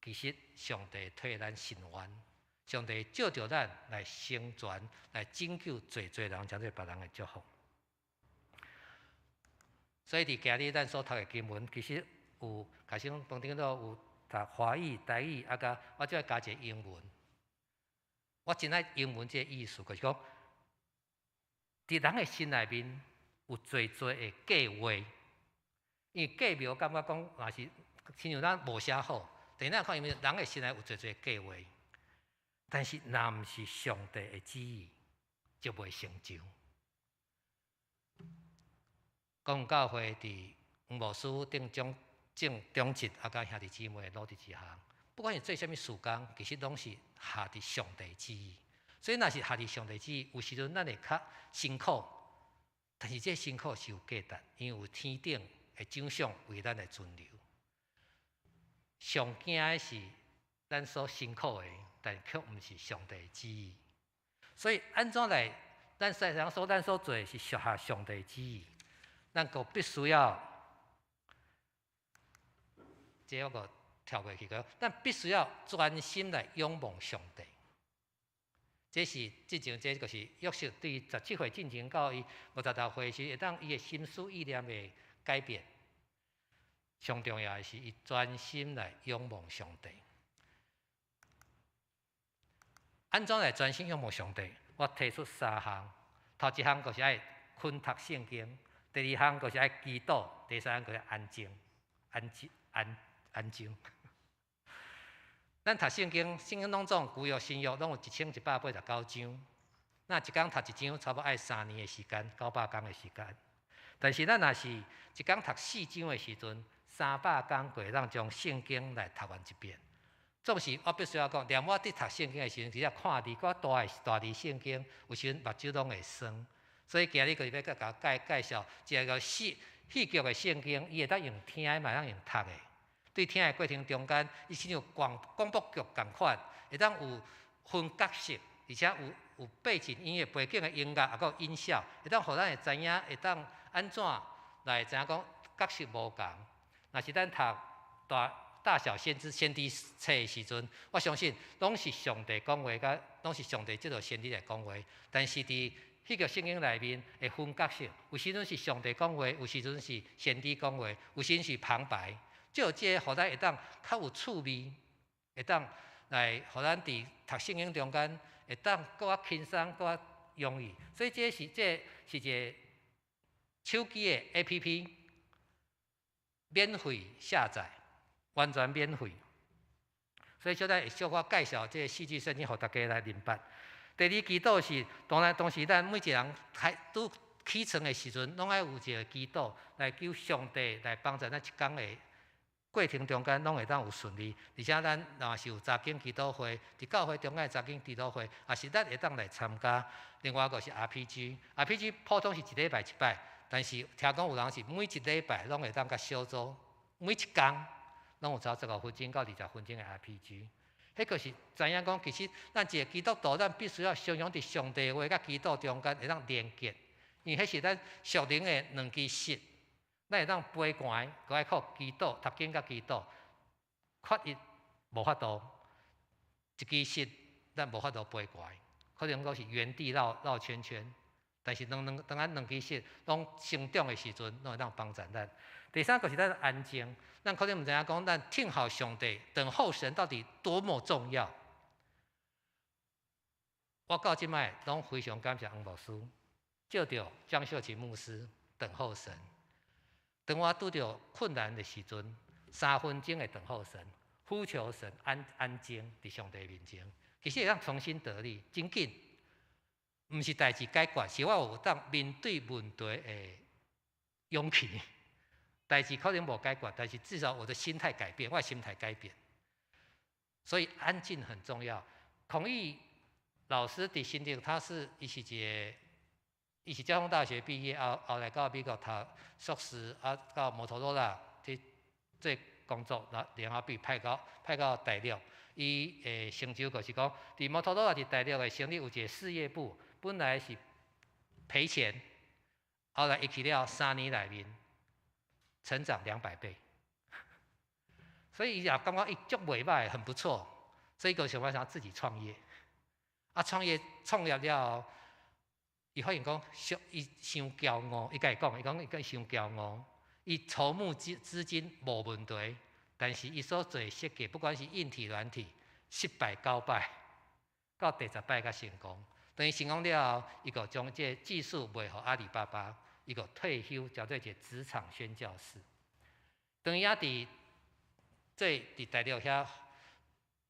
其實上帝替咱伸冤，上帝借著咱來成全、來拯救濟濟人，成做別人的祝福。所以佇今日咱所讀的經文，其實有，開始當頂都有讀華語、台語，啊佮我再加一個英文。我真愛英文這个意思，就是講，佇人的心內面有濟濟的計劃，因為計謀感覺講若是親像咱無啥好，但咱看因為人的心內有濟濟計劃，但是若毋是上帝的旨意，就袂成就。講教會佇黃牧師頂長正長執啊，佮兄弟姊妹努力之下，不管是做啥物事工，其實攏是合佇上帝旨意。所以若是合佇上帝旨意，有時陣咱會較辛苦，但是這辛苦是有價值，因為有天頂的獎賞為咱來存留。上驚的是咱所辛苦的，但卻毋是上帝旨意。所以按怎來，咱世上所咱所做的是屬合上帝旨意，咱閣必須要。這我閣跳過去個，咱必須要專心來仰望上帝。這是之前，這就是約瑟對17歲進前到伊56歲時，會當伊的心思意念的改變。上重要的是，伊專心來仰望上帝。按怎來專心仰望上帝？我提出三項，頭一項就是愛勤讀聖經，第二項就是愛祈禱，第三項就是安靜、安靜、安。安靜。咱讀聖經，聖經攏總舊約、新約攏有1189章。那一工讀一章，差不多愛3年的時間，900工的時間。但是咱若是一工讀四章的時陣，300工就會當將聖經來讀完一遍。總是我必須要講，連我佇讀聖經的時陣，直接看字，閣大的大字聖經，有時陣目睭攏會酸。所以今日就是欲閣共介紹一個戲劇的聖經，伊會當用聽的，嘛會當用讀的。對聽的過程中間，伊親像廣播劇仝款，會當有分角色，而且有背景音樂、背景的音樂，抑閣有音效，會當予咱會知影，會當按怎來知影講角色無仝。若是咱讀大大小先知先知冊的時陣，我相信攏是上帝講話，佮攏是上帝藉著先知來講話。但是佇彼個聖經內面會分角色，有時陣是上帝講話，有時陣是先知講話，有時陣是旁白。藉由這個，予咱會當較有趣味，會當來予咱佇讀聖經中間會當閣較輕鬆、閣較容易。所以這是一個手機的 APP，免費下載，完全免費。所以小等會小可介紹這個戲劇聖經，予大家來明白。第二，祈禱是當然當時咱每一個人開拄起床的時陣，攏愛有一個祈禱來求上帝來幫助咱一工的過程中間攏會當有順利，而且咱若是有查經祈禱會，佇教會中間的查經祈禱會，也是咱會當來參加。另外一個是 RPG，RPG 普通是一禮拜一擺，但是聽講有人是每一禮拜攏會當佮小組每一工攏有差十五分鐘到二十分鐘的 RPG。彼個是知影講，其實咱一個基督徒，咱必須要常常佇上帝話佮祈禱中間會當連結，因為彼是咱屬靈的兩支翼，咱會當飛懸，閣愛靠祈禱、讀經佮祈禱，缺一無法度，一支翼咱無法度飛懸，可能講是原地繞繞圈圈。但是當兩當咱兩支翼攏成長的時陣，攏會當幫助咱。第三個是咱安靜，咱可能毋知影講，咱聽候上帝、等候神到底多麼重要。我到這擺攏非常感謝黃牧師，借著江秀琴牧師等候神。當我拄著困難的時陣，3分鐘的等候神，呼求神，安安靜佇上帝面前，其實會當重新得力，真緊。毋是代誌解決，是我有當面對問題的勇氣。代誌可能無解決，但是至少我的心態改變，我的心態改變。所以安靜很重要。孔毅老師佇新竹，他是伊是一個，伊是交通大學畢業，後後來到美國讀碩士，啊到摩托羅拉去做工作，然後被派到大陸。伊的成就就是講，佇摩托羅拉佇大陸的成立有一個事業部，本來是賠錢，後來伊去了3年內面，成長200倍，所以伊也感覺伊足袂䆀，很不錯，所以伊就想想自己創業。啊，創業了後，伊發現講，伊傷驕傲，伊家己講，伊講伊講傷驕傲，伊籌募資金無問題，但是伊所做設計，不管是硬體軟體，失敗九擺，到第十擺才成功。當伊成功了後，伊就將這個技術賣予阿里巴巴，伊就退休，成做一個職場宣教士。當伊猶佇做佇大陸遐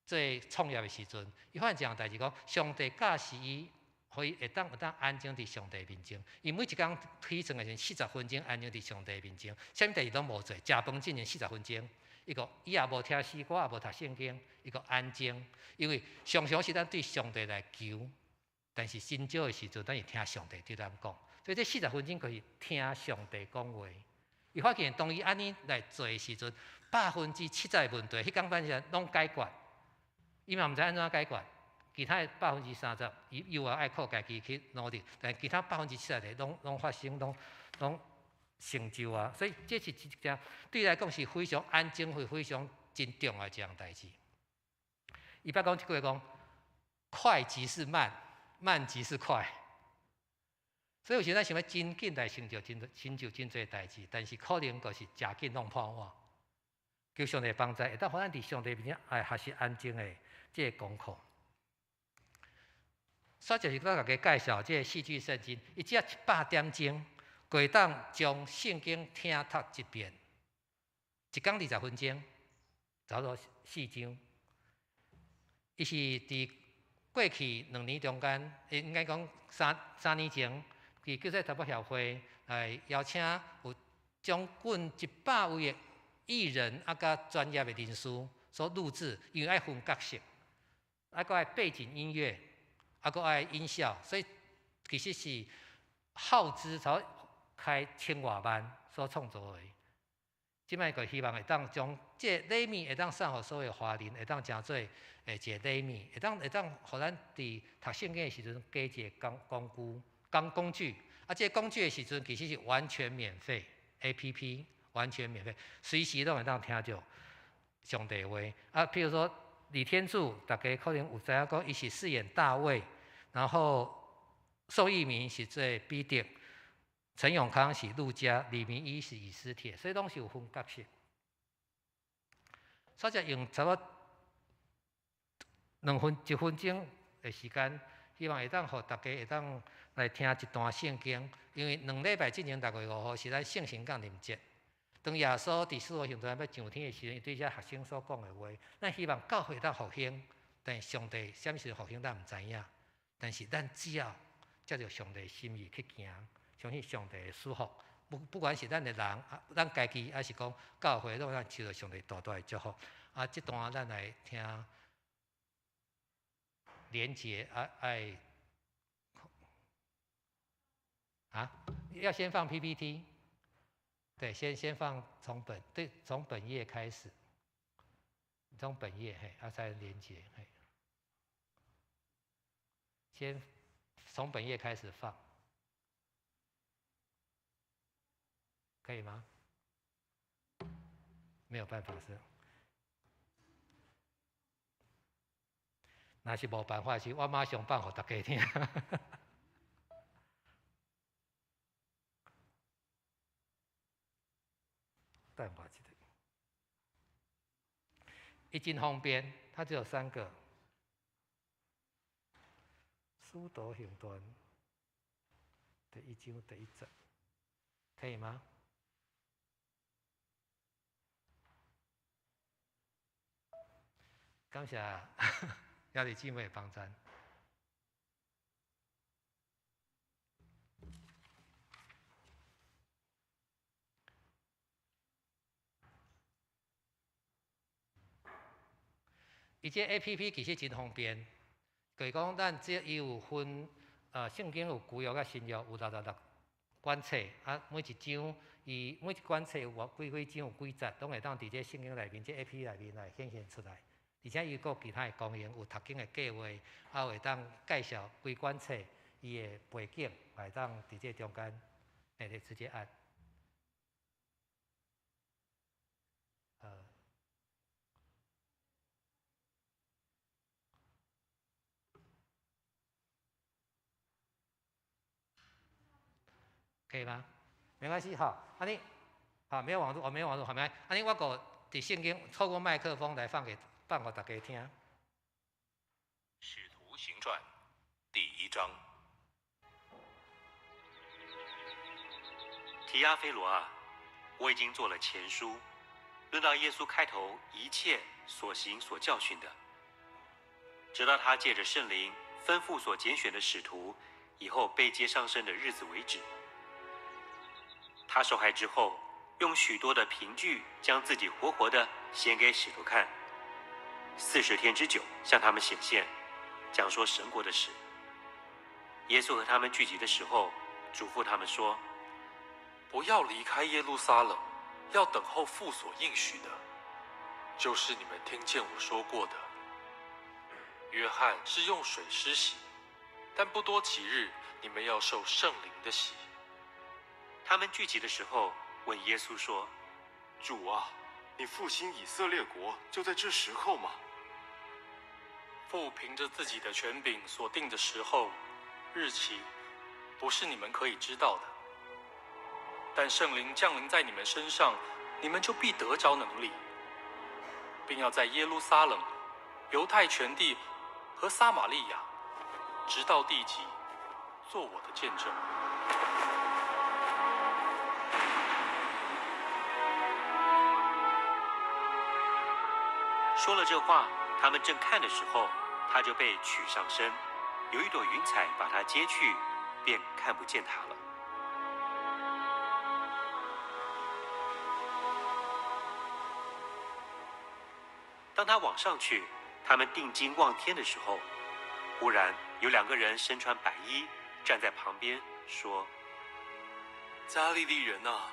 做創業的時陣，伊發現一項代誌，講上帝教示伊，予伊會當安靜佇上帝面前。伊每一工起床的時陣，四十分鐘安靜佇上帝面前，啥物代誌攏無做，食飯進前四十分鐘。伊講伊也無聽詩歌，也無讀聖經，伊講安靜，因為常常是咱對上帝來求，但是真少的時陣，咱是聽上帝對咱講。所以這四十分鐘就是聽上帝講話。伊發現當伊按呢來做的時陣，70%的問題，彼工反正攏解決。伊嘛毋知按怎解決，其他的30%，伊又愛靠家己去努力，但其他70%的攏發生，攏成就啊！所以這是一件對伊來講是非常安靜，會非常真重要的一項代誌。伊捌講一句話講：快即是慢，慢即是快。所以有時咱想欲真緊來成就真濟代誌，但是可能就是誠緊弄破碗。求上帝幫助，會當予咱佇上帝面前來學習安靜的這個功課。煞就是我共大家介紹這個戲劇聖經，伊只要100點鐘，就會當將聖經聽讀一遍，一工二十分鐘，差不多四章。伊是佇過去2年中間，應該講三年前，佇叫做台北協會來邀請有將近100位的藝人啊，佮專業的人士所錄製，因為愛分角色，啊，閣愛背景音樂，啊，閣愛音效，所以其實是耗資才開千外萬所創作的。這擺就希望會當將這個禮物會當送予所有華人，會當成做一個禮物，會當予咱佇讀聖經的時陣加一個工具。啊，這個工具的時陣其實是完全免費，APP 完全免費，隨時攏會當聽著上帝話。啊，譬如說李天柱，大家可能有知影講，伊是飾演大衛，然後宋逸民是做彼得，陳永康是路加，李明一是以斯帖，所以攏是有分角色。所以用差不多2分1分鐘的時間，希望會當予大家會當來聽一段聖經，因為2禮拜進前6月5號是咱聖神降臨節。當耶穌佇使徒行傳欲上天的時陣，伊對這學生所講的話，咱希望教會當復興，但上帝啥物時陣復興，咱毋知影。但是咱只要照著上帝心意去行，相信上帝會賜福。不管是咱的人，啊，咱家己，抑是講教會，攏會當受著上帝大大的祝福。啊，這段咱來聽連結啊，愛啊，要先放 PPT。對，先放從本，對，從本頁開始，從本頁嘿，啊才連結嘿。先從本頁開始放，可以嗎？沒有辦法是。若是無辦法是，我馬上放予大家聽。等我一下，伊真方便，它只有三個。使徒行傳第一章第一節，可以嗎？感謝兄弟姊妹的幫贊。伊這 APP 其實真方便，就是講咱這伊有分，聖經有舊約佮新約，有66卷冊，啊，每一章伊每一卷冊有偌幾幾章有幾節，攏會當佇這聖經內面，這 APP 內面來顯現出來。而且伊閣有其他的功能，有讀經的計劃，啊，會當介紹規卷冊伊的背景，會當佇這中間，你直接按。可以嗎？沒關係，好，按呢，好，沒有網路，哦，沒有網路，好沒？按呢，我閣佇聖經透過麥克風來放給放予大家聽。使徒行傳第一章。提阿非羅啊，我已經做了前書，論到耶穌開頭一切所行所教訓的，直到他借着聖靈吩咐所揀選的使徒，以後被接上升的日子為止。他受害之後，用許多的憑據將自己活活的顯給使徒看，40天之久向他們顯現，講說神國的事。耶穌和他們聚集的時候，囑咐他們說：不要離開耶路撒冷，要等候父所應許的，就是你們聽見我說過的。約翰是用水施洗，但不多幾日，你們要受聖靈的洗。他們聚集的時候，問耶穌說：主啊，你復興以色列國就在這時候嗎？父憑着自己的權柄所定的時候、日期，不是你們可以知道的。但聖靈降臨在你們身上，你們就必得著能力，並要在耶路撒冷、猶太全地和撒瑪利亞，直到地極，做我的見證。說了這話，他們正看的時候，他就被取上身，有一朵雲彩把他接去，便看不見他了。當他往上去，他們定睛望天的時候，忽然有兩個人身穿白衣站在旁邊，說：加利利人啊，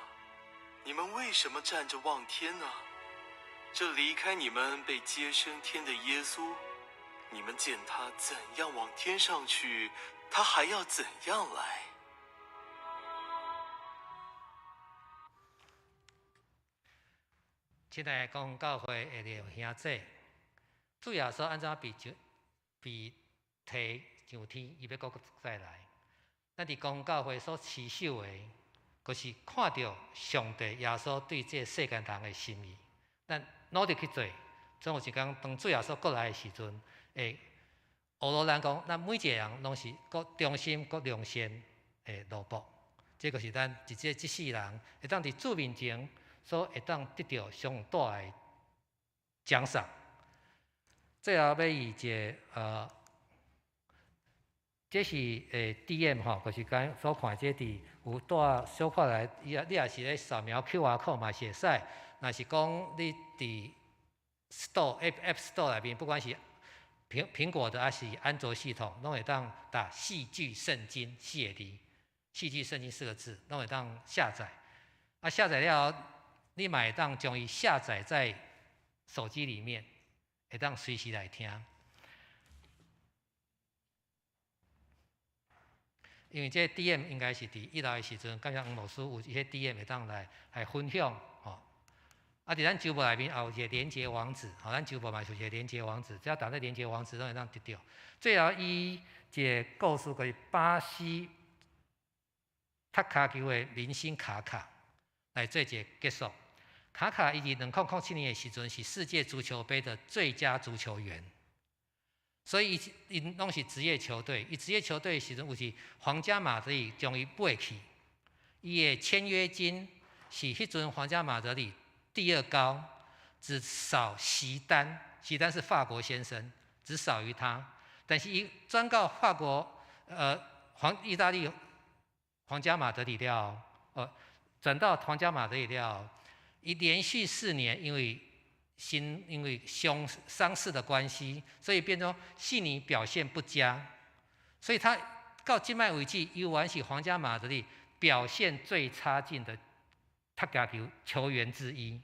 你們為什麼站着望天呢？這離開你們被接升天的耶穌，你們見他怎樣往天上去，他還要怎樣來？親愛的公教會的兄弟，主耶穌按怎被提上天，伊欲閣再來。咱佇公教會所持守的，就是看著上帝耶穌對這世間人的心意。咱努力去做，總有一工當主耶穌閣來的時陣，會學落咱講，咱每一個人攏是閣忠心、閣良善的奴僕。這就是咱一這這世人會當佇主面前所會當得著上大的獎賞。最後欲以一个這是DM 吼，就是講所看這佇有帶小可來，伊啊你若是咧掃描 QR code 嘛是會使。若是講你佇 Store App Store 內面，不管是蘋果的還是安卓系統，攏會當打“戲劇聖經”四個字，“戲劇聖經”四個字，攏會當下載。啊，啊，下載了後，你嘛會當將伊下載在手機裡面，會當隨時來聽。因為這 DM 應該是佇一樓的時陣，感謝黃牧師有一些 DM 會當來分享吼。啊，佇咱周報內面也有一個連結網址，吼，咱周報嘛是有一個連結網址，只要打這連結網址，攏會當得著。最後，伊一個故事就是巴西踢跤球的明星卡卡來做一個結束。卡卡伊佇2007年的時陣是世界足球盃的最佳足球員。所以伊𪜶攏是職業球隊，伊職業球隊的時陣有是皇家馬德里將伊買去，伊的簽約金是彼陣皇家馬德里第二高，只少席丹，席丹是法國先生，只少於他。但是伊轉到法國，意大利皇家馬德里了，轉到皇家馬德里了，伊連續4年因為因為傷勢的關係，所以變成四年表現不佳，所以他到這擺為止，猶原是皇家馬德里表現最差勁的踢跤球球員之一。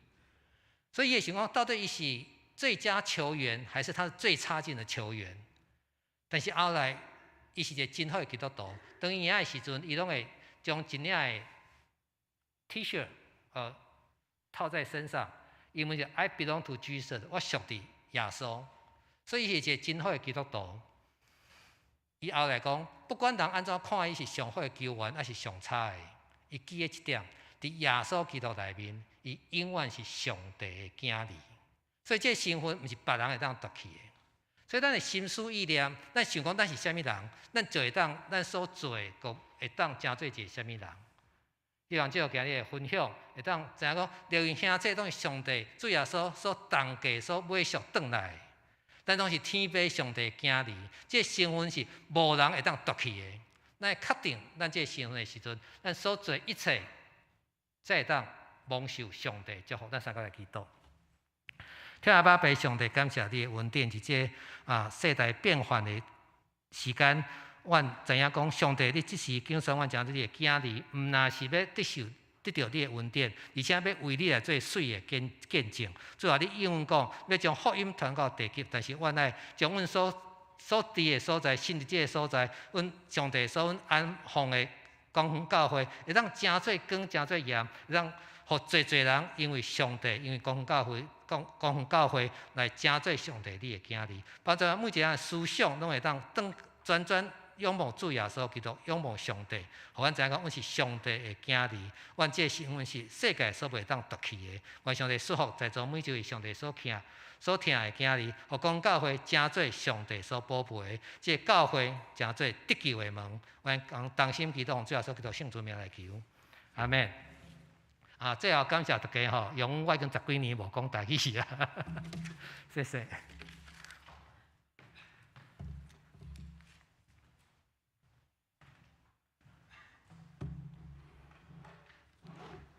所以伊會想講，到底伊是最佳球員，還是他是最差勁的球員？但是後來，伊是一個真好的基督徒。當伊贏的時陣，伊攏會將一領的 T-shirt 套在身上。英文就 I belong to Jesus，我屬佇耶穌，所以伊是一個真好的基督徒。伊後來講，不管人按怎看伊是上好的球員，抑是上差的，伊記得一點，佇耶穌基督內面，伊永遠是上帝的囝兒。所以這個身份毋是別人會當奪去的。所以咱的心思意念，咱想講咱是啥物人，咱就會當咱所做的，就會當成做一個啥物人。希望藉著今日的分享，會當知影講，劉云兄這攏是上帝主耶穌所同價所買贖轉來的，咱攏是天父上帝囝兒，這個身份是無人會當奪去的。咱確定咱這個身份的時陣，咱所做一切，才會當蒙受上帝祝福。咱三個來祈禱。天阿爸父上帝，感謝你的恩典，佇這世代變幻的時間。阮知影講，上帝，你這時揀選阮成做你的囝兒，毋但是欲得著你的恩典，而且欲為你來做媠的見證。主啊，你應允講，欲將福音傳到地極，但是阮愛將阮所佇的所在，信佇這个所在，阮上帝所安放的光遠教會，會當成做光，成做鹽，會當予濟濟人因為上帝，因為光遠教會，光遠教會來成做上帝你的囝兒。幫助每一個人思想攏會當轉轉仰望主耶穌基督，仰望上帝，予阮知影講，阮是上帝的囝兒，阮這個身份是世界所袂當奪去的。願上帝祝福在座每一位上帝所疼、所疼的囝兒，予光教會成做上帝所寶貝的，這個教會成做得救的門。阮同心祈禱，奉主耶穌基督聖主名來求，阿們。啊，最後感謝大家吼，容我已經十幾年無講台語啊，謝謝。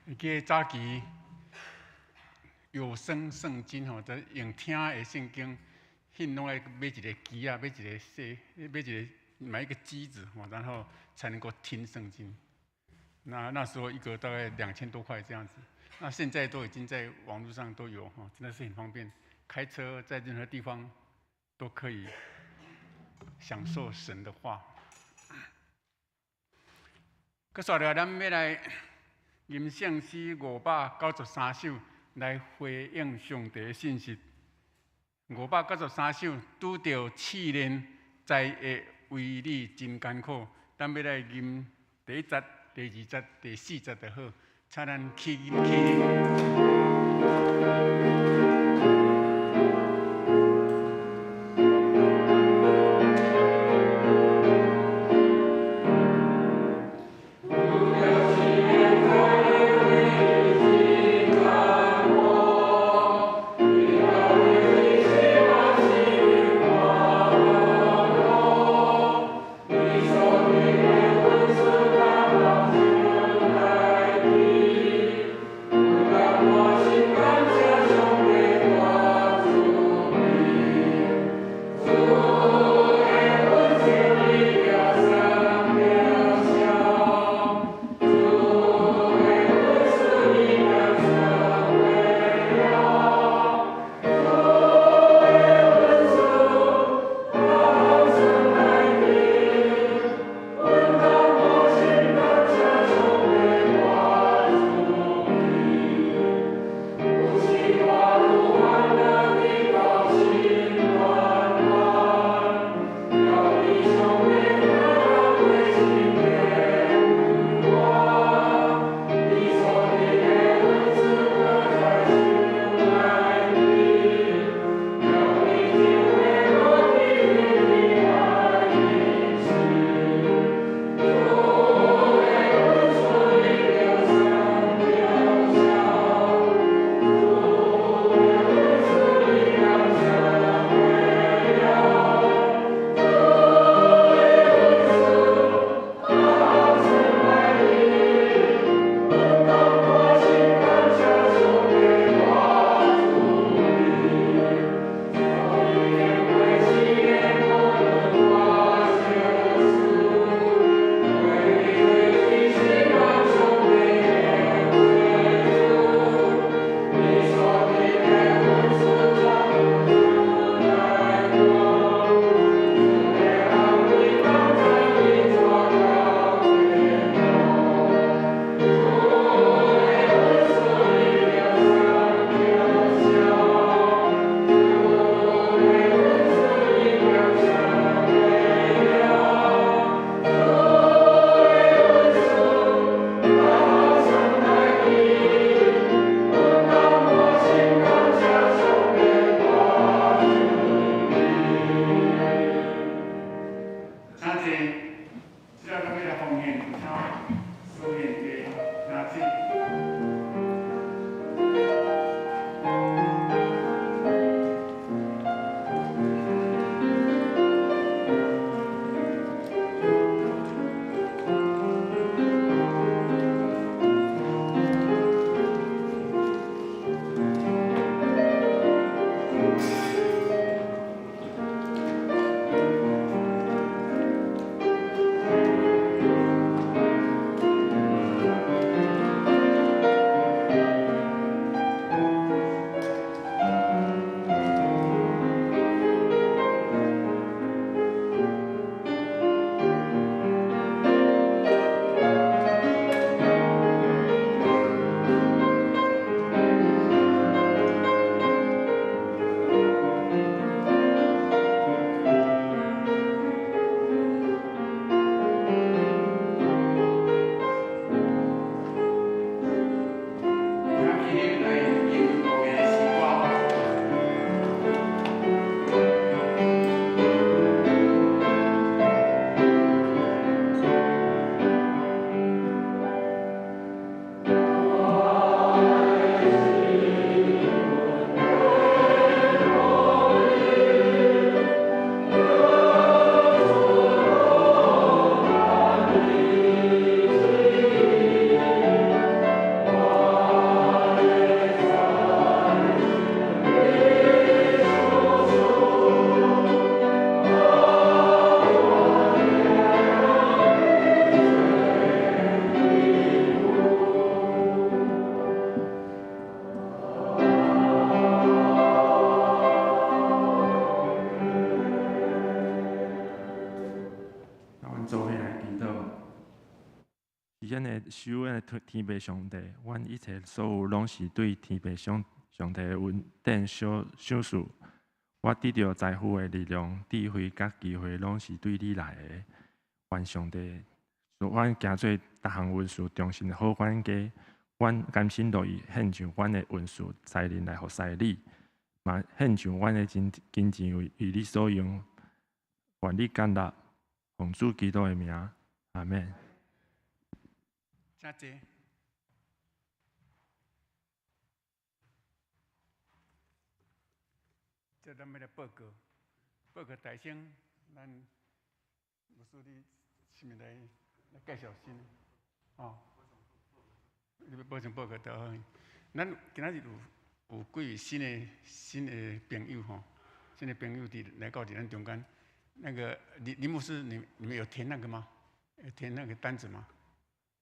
會記早期有聲聖經吼，就用聽的聖經，彼攏愛買一个機仔，買一个小，買一个買一个機子，然後才能夠聽聖經。那時候一個大概2000多塊這樣子，那現在都已經在網路上都有哈，真的是很方便，開車在任何地方都可以享受神的話。閣紲落來，咱欲來吟聖詩593首來回應上帝的信實。593首拄著試煉，才會為你真艱苦。咱欲來吟第一節、第二節、第四節就好，請咱起起。守的天父上帝，阮一切所有攏是對天父上帝的恩典賞賞賜。我得著財富的力量、智慧佮機會，攏是對你來的。願上帝賜阮行做逐項恩賜中心的好管家，阮甘心樂意獻上阮的恩賜才能來服侍你，嘛獻上阮的金金錢為為你所用。願你感納，奉主基督的名，阿們。請坐。這咱欲來報告，報告大聲，咱牧師你是毋來來介紹先？哦，你欲補充報告就好。咱今仔日有有幾位新的朋友吼，新的朋友佇來到佇咱中間。那個林林牧師，你們有填那個嗎？有填那個單子嗎？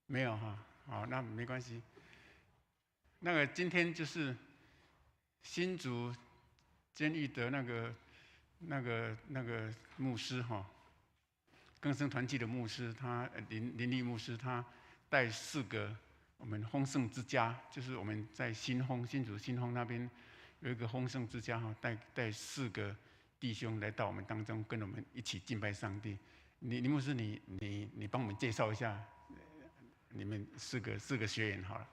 沒有哈，好，那沒關係。那個今天就是新竹監獄的那個牧師哈，更生團契的牧師，他林林立牧師，他帶四個我們豐盛之家，就是我們在新豐新竹新豐那邊有一個豐盛之家哈，帶四個弟兄來到我們當中，跟我們一起敬拜上帝。林林牧師，你幫我們介紹一下你們四個學員好了。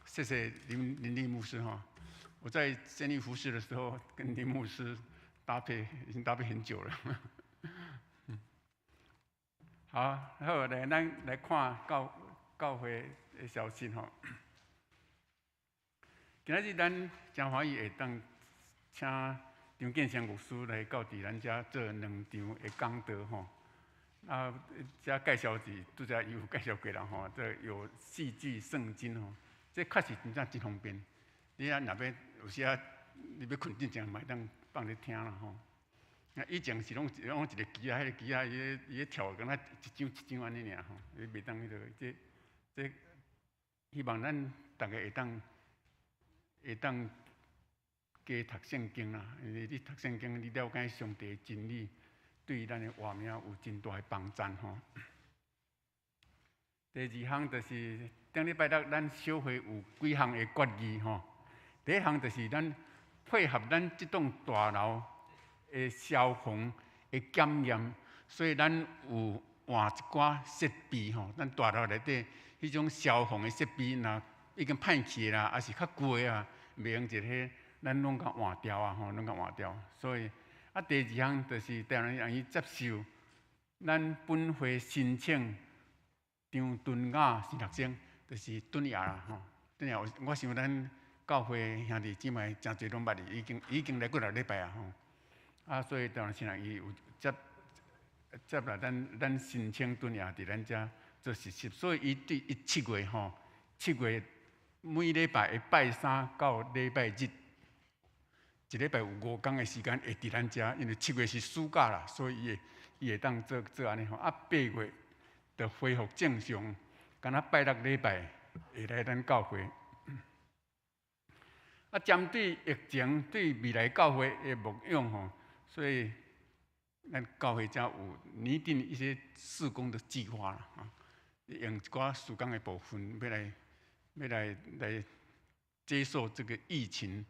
謝謝林林立牧師哈，我在監獄服侍的時候，跟林牧師搭配，已經搭配很久了。好，好，來，咱來看教會的消息吼。今仔日咱誠歡喜會當請張建祥牧師來到佇咱遮做兩場的講道吼。啊，遮介紹是拄才伊有介紹過啦吼，這有戲劇聖經吼。這確實真正真方便。你啊，若欲有時啊，你欲睏之前嘛會當放咧聽啦吼。啊，以前是攏攏一個機仔，彼個機仔伊咧伊咧跳，敢若一張一張按呢爾吼，伊袂當彼個這這，希望咱逐个會當加讀聖經啦，因為你讀聖經，你了解上帝的真理，對咱的活命有真大的幫助吼。第二項就是頂禮拜六，咱小會有幾項的決議吼。第一項就是咱配合咱這棟大樓的消防的檢驗，所以咱有換一寡設備吼。咱大樓內底彼種消防的設備，若已經歹去啦，抑是較舊的啊，袂用一個，咱攏共換掉啊吼，攏共換掉。所以啊，第二項就是台灣人伊接受咱本會申請。張敦雅神學生，就是敦雅啦吼。敦雅，我想咱教會兄弟姊妹誠濟攏捌伊，已經來幾若禮拜啊吼。啊，所以當時伊有接納咱申請敦雅佇咱遮做實習，所以伊對伊七月吼，七月每禮拜的拜三到禮拜日，一禮拜有五工的時間會佇咱遮，因為七月是暑假啦，所以伊會伊會當做做按呢吼。啊，八月就恢復正常，敢若拜六禮拜會來咱教會。啊，針對疫情對未來教會的牧養吼，所以咱教會才有擬定一些事工的計劃啦，啊，用一寡事工的部分，欲來欲來來接受這個疫情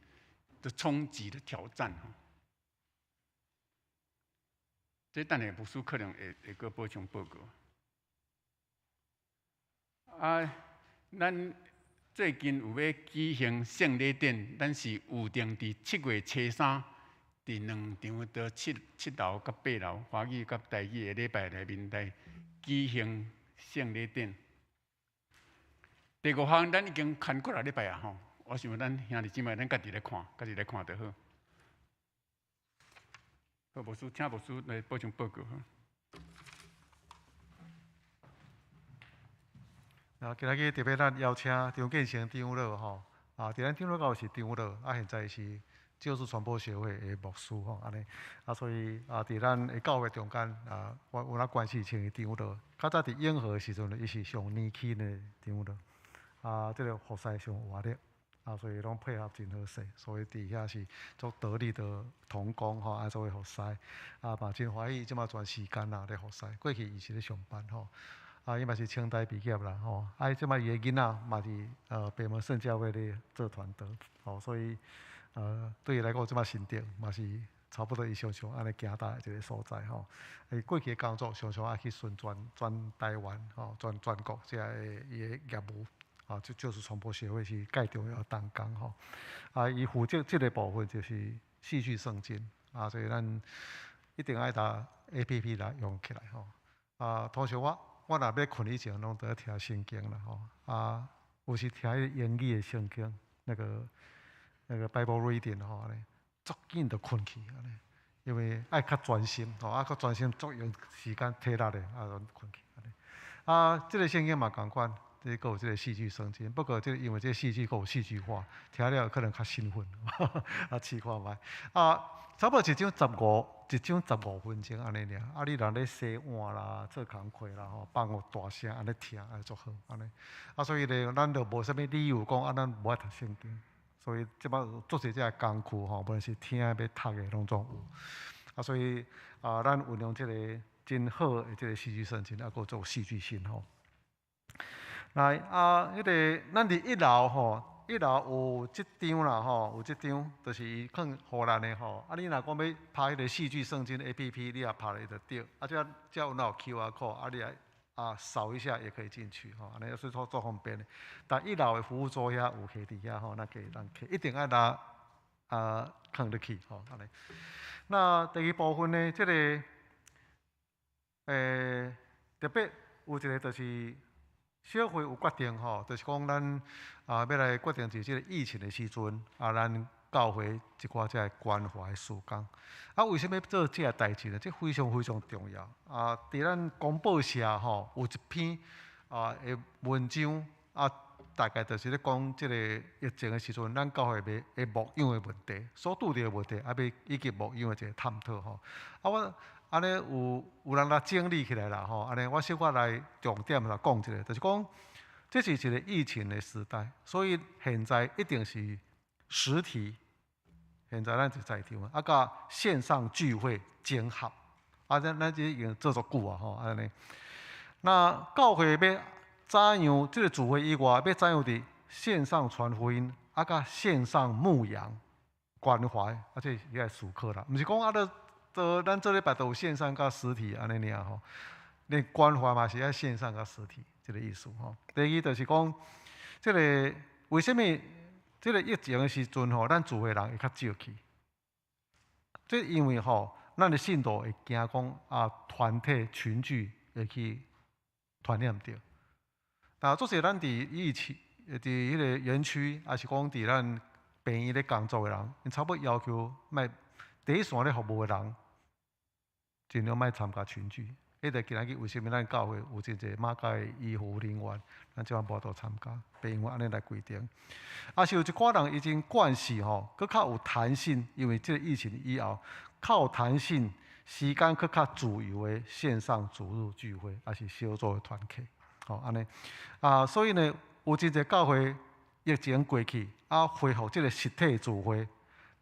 的衝擊的挑戰吼。這等下牧師可能會會閣補充報告。啊，咱最近有欲舉行聖禮典，咱是預定佇七月初三，佇兩場的七七樓佮八樓，華語佮台語的禮拜內面來舉行聖禮典。第五項，咱已經牽幾若禮拜啊吼，我想咱兄弟姊妹，咱家己來看，家己來看就好。好，牧師，請牧師來補充報告。啊，今仔日特別咱邀請張建成長老吼，啊，佇咱長老教是長老，啊，現在是救世傳播協會的牧師吼，按呢，啊，所以啊，佇咱的教會中間啊，我有那關係稱伊長老。較早佇永和的時陣，伊是上年輕的長老。啊，這個服侍上活力，啊，所以攏配合真好勢，所以佇遐是足得力的同工吼，啊，做伙服侍，啊，嘛真歡喜，這馬全時間啦咧服侍。過去伊是咧上班吼，啊，伊嘛是清大畢業啦吼，啊，伊這馬伊的囡仔嘛佇北門聖教會咧做傳道，吼，所以對伊來講，這馬新竹嘛是差不多伊常常按呢行踏的一個所在吼。伊過去的工作常常愛去巡全全台灣吼，全全國這个伊的業務。啊，這就是傳播協會是蓋重要的同工吼。啊，伊負責這個部分就是戲劇聖經，啊，所以咱一定愛共 APP 來用起來吼。啊，通常我我若欲睏以前，攏都聽聖經啦吼。啊，有時聽彼個英語的聖經，那個那個 Bible reading 吼，按呢足緊就睏去按呢，因為愛較專心吼，啊，較專心足用時間體力的，啊，就睏去按呢。啊，這個聖經嘛仝款。這閣有這個戲劇聖經，不過這個因為這個戲劇閣有戲劇化，聽了可能較興奮，啊，試看覓。啊，差不多一章十五，一章十五分鐘按呢爾。啊，你若咧洗碗啦、做工課啦吼，放予大聲按呢聽，按呢足好按呢。啊，所以咧，咱就無啥物理由講啊，咱無愛讀聖經。所以這擺足濟這个工具吼，無論是聽的、欲讀的，攏總有。啊，所以啊，咱運用這個真好的這個戲劇聖經，啊，閣做戲劇性吼。來啊，彼個咱佇一樓吼，一樓有這張啦吼，有這張，就是伊囥予咱的吼。啊，你若講欲拍彼個戲劇聖經 A P P，你也拍咧就對。啊，這這有哪有 Q R code，啊，你來啊掃一下也可以進去吼，按呢是足足方便的。但一樓的服務桌遐有囥佇遐吼，咱可以咱去，一定愛來啊囥入去吼，按呢。那第二部分呢，這個特別有一個就是。小會有決定吼，就是講咱啊，欲來決定佇這個疫情的時陣啊，咱教會一寡這个關懷事工。啊，為啥物做這个代誌呢？這非常非常重要。啊，佇咱公報社吼有一篇啊的文章啊，大概就是咧講這個疫情的時陣，咱教會的的牧養的問題，所拄著的問題，啊，欲以及牧養的一個探討吼。啊，我。按呢有有人來整理起來啦吼，按呢我小可來重點來講一下，就是講這是一個疫情的時代，所以現在一定是實體，現在咱就在場啊，佮線上聚會整合，啊，咱咱這已經做足久啊吼，按呢。那教會欲怎樣？這個聚會以外，欲怎樣佇線上傳福音，啊，佮線上牧養關懷，啊，這是愛思考啦，毋是講啊，咧。做咱做禮拜都有線上佮實體按呢爾吼，連關懷嘛是愛線上佮實體，這個意思吼。第二就是講，這個為啥物這個疫情的時陣吼，咱聚會人會較少去？這因為吼，咱的信徒會驚講啊，團體群聚會去傳染著。但做勢咱佇疫情佇彼個園區，抑是講佇咱病院咧工作的人，𪜶差不多要求莫第一線咧服務的人，盡量莫參加群聚。彼個今仔日為啥物咱教會有真濟馬偕的醫護人員，咱這擺無法度參加，病院按呢來規定。抑是有一寡人已經慣勢吼，閣較有彈性，因為這個疫情以後，較有彈性，時間閣較自由的線上主日聚會，抑是小組的團契，吼按呢。啊，所以呢，有真濟教會疫情過去，啊，恢復這個實體聚會，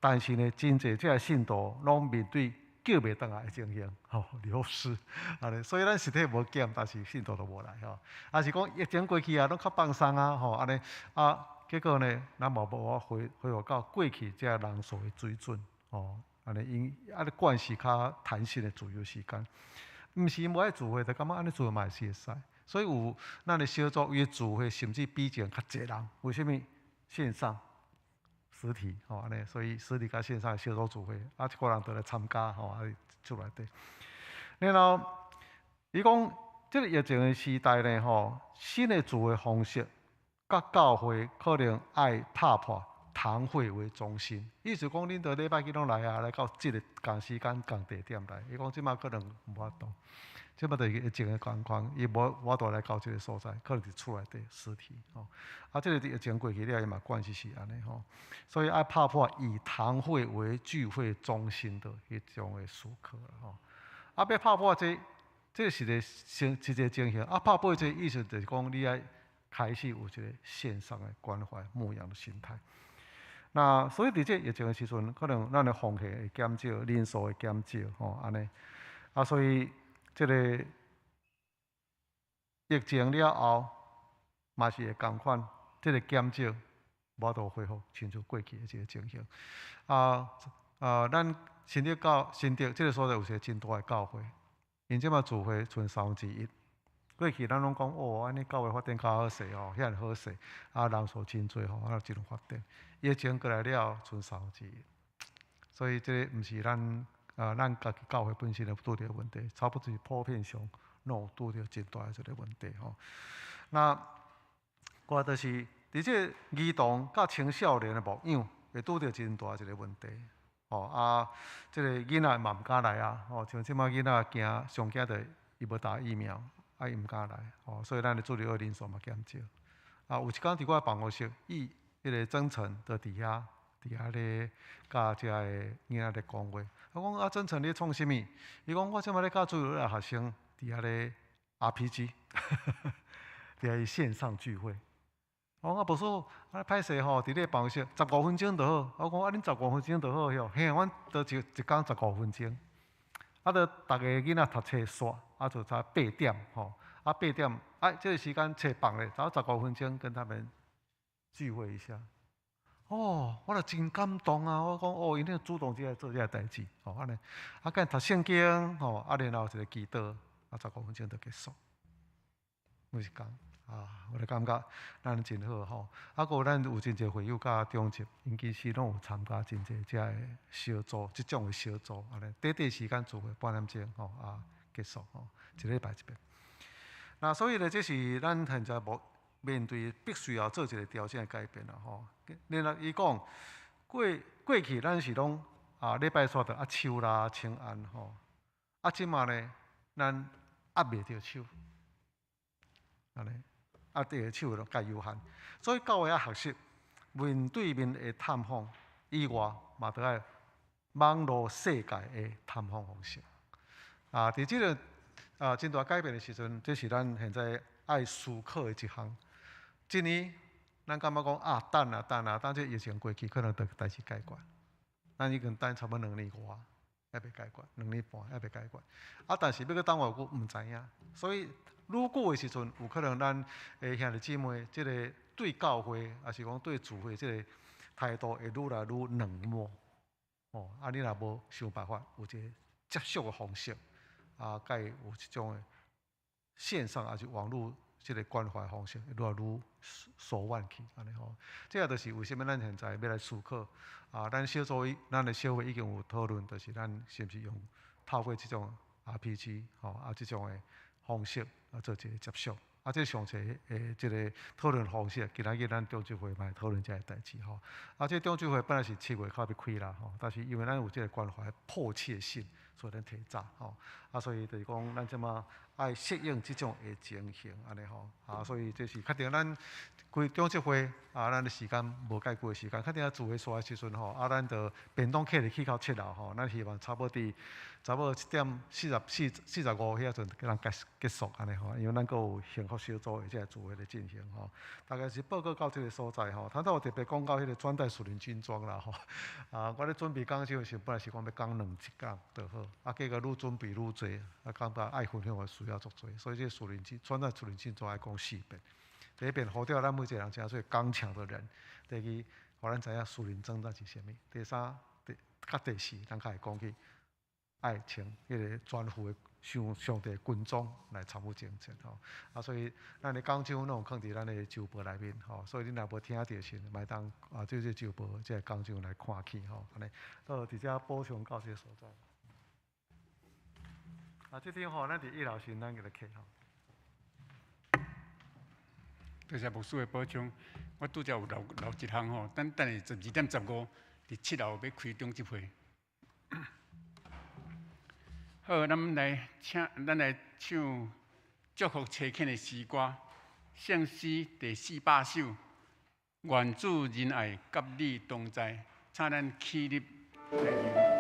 但是呢，真濟這个信徒攏面對叫袂轉來的情形，吼，流失，按呢，所以咱實體無減，但是信徒都無來，吼，抑是講疫情過去啊，攏較放鬆啊，吼，按呢，啊，結果呢，咱嘛無法恢恢復到過去這人數的水準，吼，按呢𪜶按呢慣勢較彈性的自由時間，毋是無愛聚會，就感覺按呢做嘛是會使，所以有咱的小組伊聚會甚至比以前較濟人，為啥物？線上。實體吼按呢，所以實體佮線上小組聚會，啊，一寡人都來參加吼，啊，出來底。然後，伊講這個疫情的時代呢，吼，新的聚會方式，佮教會可能愛打破堂會為中心。意思講，恁逐禮拜去攏來啊，來到這個仝時間仝地點來。伊講這擺可能無法度，這擺就是疫情的狀況，伊無法度來到這個所在，可能佇厝內底實體吼。啊，這個疫情過去了，伊嘛慣勢是按呢吼，所以愛打破以堂會為聚會中心的彼種的思考吼。啊，欲打破這，這是一個先一個情形。啊，打破這個意思就是講，你愛開始有一个線上的關懷牧養的心態。那所以佇這疫情的時陣，可能咱的奉獻會減少，人數會減少，吼，按呢。啊，所以這个疫情了後，嘛是會仝款，這个減少無法度恢復，親像過去的這个情形。啊啊，咱新竹教新竹這个所在有一个真大的教會，𪜶這擺聚會賰三分之一。過去咱攏講哦，按呢教會發展較好勢吼，遐爾好勢，啊人數真濟吼，啊真有發展。疫情過來了，賰三分之一，所以這个毋是咱啊，咱家己教會本身的拄著問題，差不多是普遍上攏有拄著真大的一个問題吼。那我就是佇這个兒童佮青少年的牧養，會拄著真大一个問題。吼啊，這个囡仔嘛毋敢來啊，吼像這擺囡仔驚，上驚著伊無打疫苗。啊，伊毋敢來，吼，所以咱的主日學人數嘛減少。啊，有一工佇我的辦公室，伊彼个曾誠就佇遐，佇遐咧佮遮个囡仔咧講話。我講啊，曾誠你咧創啥物？伊講我這擺咧教主日學學生佇遐咧 RPG，佇遐線上聚會。我講啊，無說啊，歹勢吼，佇你的辦公室十五分鐘就好。我講啊，恁十五分鐘就好喲。嘿，阮都一一工十五分鐘。啊，著逐个囡仔讀冊煞，啊，就才八點吼，啊八點，啊這个時間冊放咧，才十五分鐘跟他們聚會一下。哦，我著真感動啊！我講哦，𪜶咧主動這來做這个代誌，吼按呢，啊，佮讀聖經，吼，啊，然後一个祈禱，啊，十五分鐘就結束。每一工啊，我就感覺咱真好吼。啊，閣有咱有真濟會友佮長執，𪜶其實攏有參加真濟遮个小組，這種的小組，按呢，短短時間聚會半點鐘吼啊結束吼，一禮拜一遍。那所以呢，這是咱現在無面對必須要做一個調整的改變啦吼。然後伊講過過去咱是攏啊禮拜煞著握手啦、請安吼，啊這馬呢，咱握袂著手。按呢，啊，這个手攏較有限，所以教會愛學習面對面的探訪以外，嘛著愛網路世界的探訪方式。啊，佇這個啊真大改變的時陣，這是咱現在愛思考的一項。今年咱感覺講啊，等啊等啊，等這疫情過去，可能就代誌解決。咱已經等差不多兩年外，猶未解決，兩年半猶未解決。啊，但是欲閣等偌久，毋知影。所以愈久的時陣，有可能咱的兄弟姊妹，這个對教會，抑是講對聚會這个態度會愈來愈冷漠。哦，啊，你若無想辦法，有一个接觸的方式，啊，佮伊有這種的線上抑是網路這个關懷方式，會愈來愈疏遠去，按呢吼。這个就是為啥物咱現在欲來思考，啊，咱小組咱的小會已經有討論，就是咱是毋是用透過這種 RPG 吼，啊，這種的方式啊，做一个接觸。啊，這詳細的這个討論方式，今仔日咱長執會嘛會討論這个代誌吼。啊，這長執會本來是7月較欲開啦吼，但是因為咱有這个關懷迫切性，所以咱提早吼。啊，所以就是講咱這馬愛適應這種的情形，按呢吼。啊，所以這是確定咱規長執會啊，咱的時間無介久的時間，確定啊聚會煞的時陣吼，啊，咱就便當客就去到7樓吼，咱希望差不多佇差不多7點45遐陣，予咱結結束按呢吼，因為咱閣有幸福小組的這个聚會咧進行吼。大概是報告到這个所在吼，頭拄有特別講到彼个穿戴屬靈軍裝啦吼。啊，我咧準備講這時，本來是講欲講兩節講就好，啊，結果愈準備愈濟，啊，感覺愛分享的需要足濟，所以這屬靈軍穿戴屬靈軍裝愛講四遍。第一遍，呼召咱每一個人成做剛強的人；第二，予咱知影屬靈征戰是啥物；第三、第佮第四，咱較會講起愛穿彼个全副的上上帝軍裝來參與征戰吼。啊，所以咱的講章攏有囥佇咱的周報內面吼，所以恁若無聽著時，嘛會當啊，這個周報這个講章來看起吼。按呢，好，佇遮補充到這个所在。啊，這張吼，咱佇一樓先，咱共伊客吼。多謝牧師的補充，我拄則有漏漏一項吼，等等下12點15，佇7樓欲開長執會。好，咱來請，咱來唱祝福差遣的詩歌，聖詩第400首，願主仁愛佮你同在，請咱起立來吟。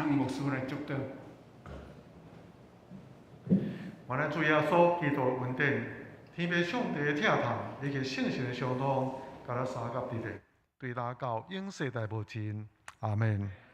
黃牧師來祝禱。願咱主耶穌基督的恩典、天父上帝的疼痛以及聖神的相通，共咱相佮佇咧，對今到永世代無盡。阿門。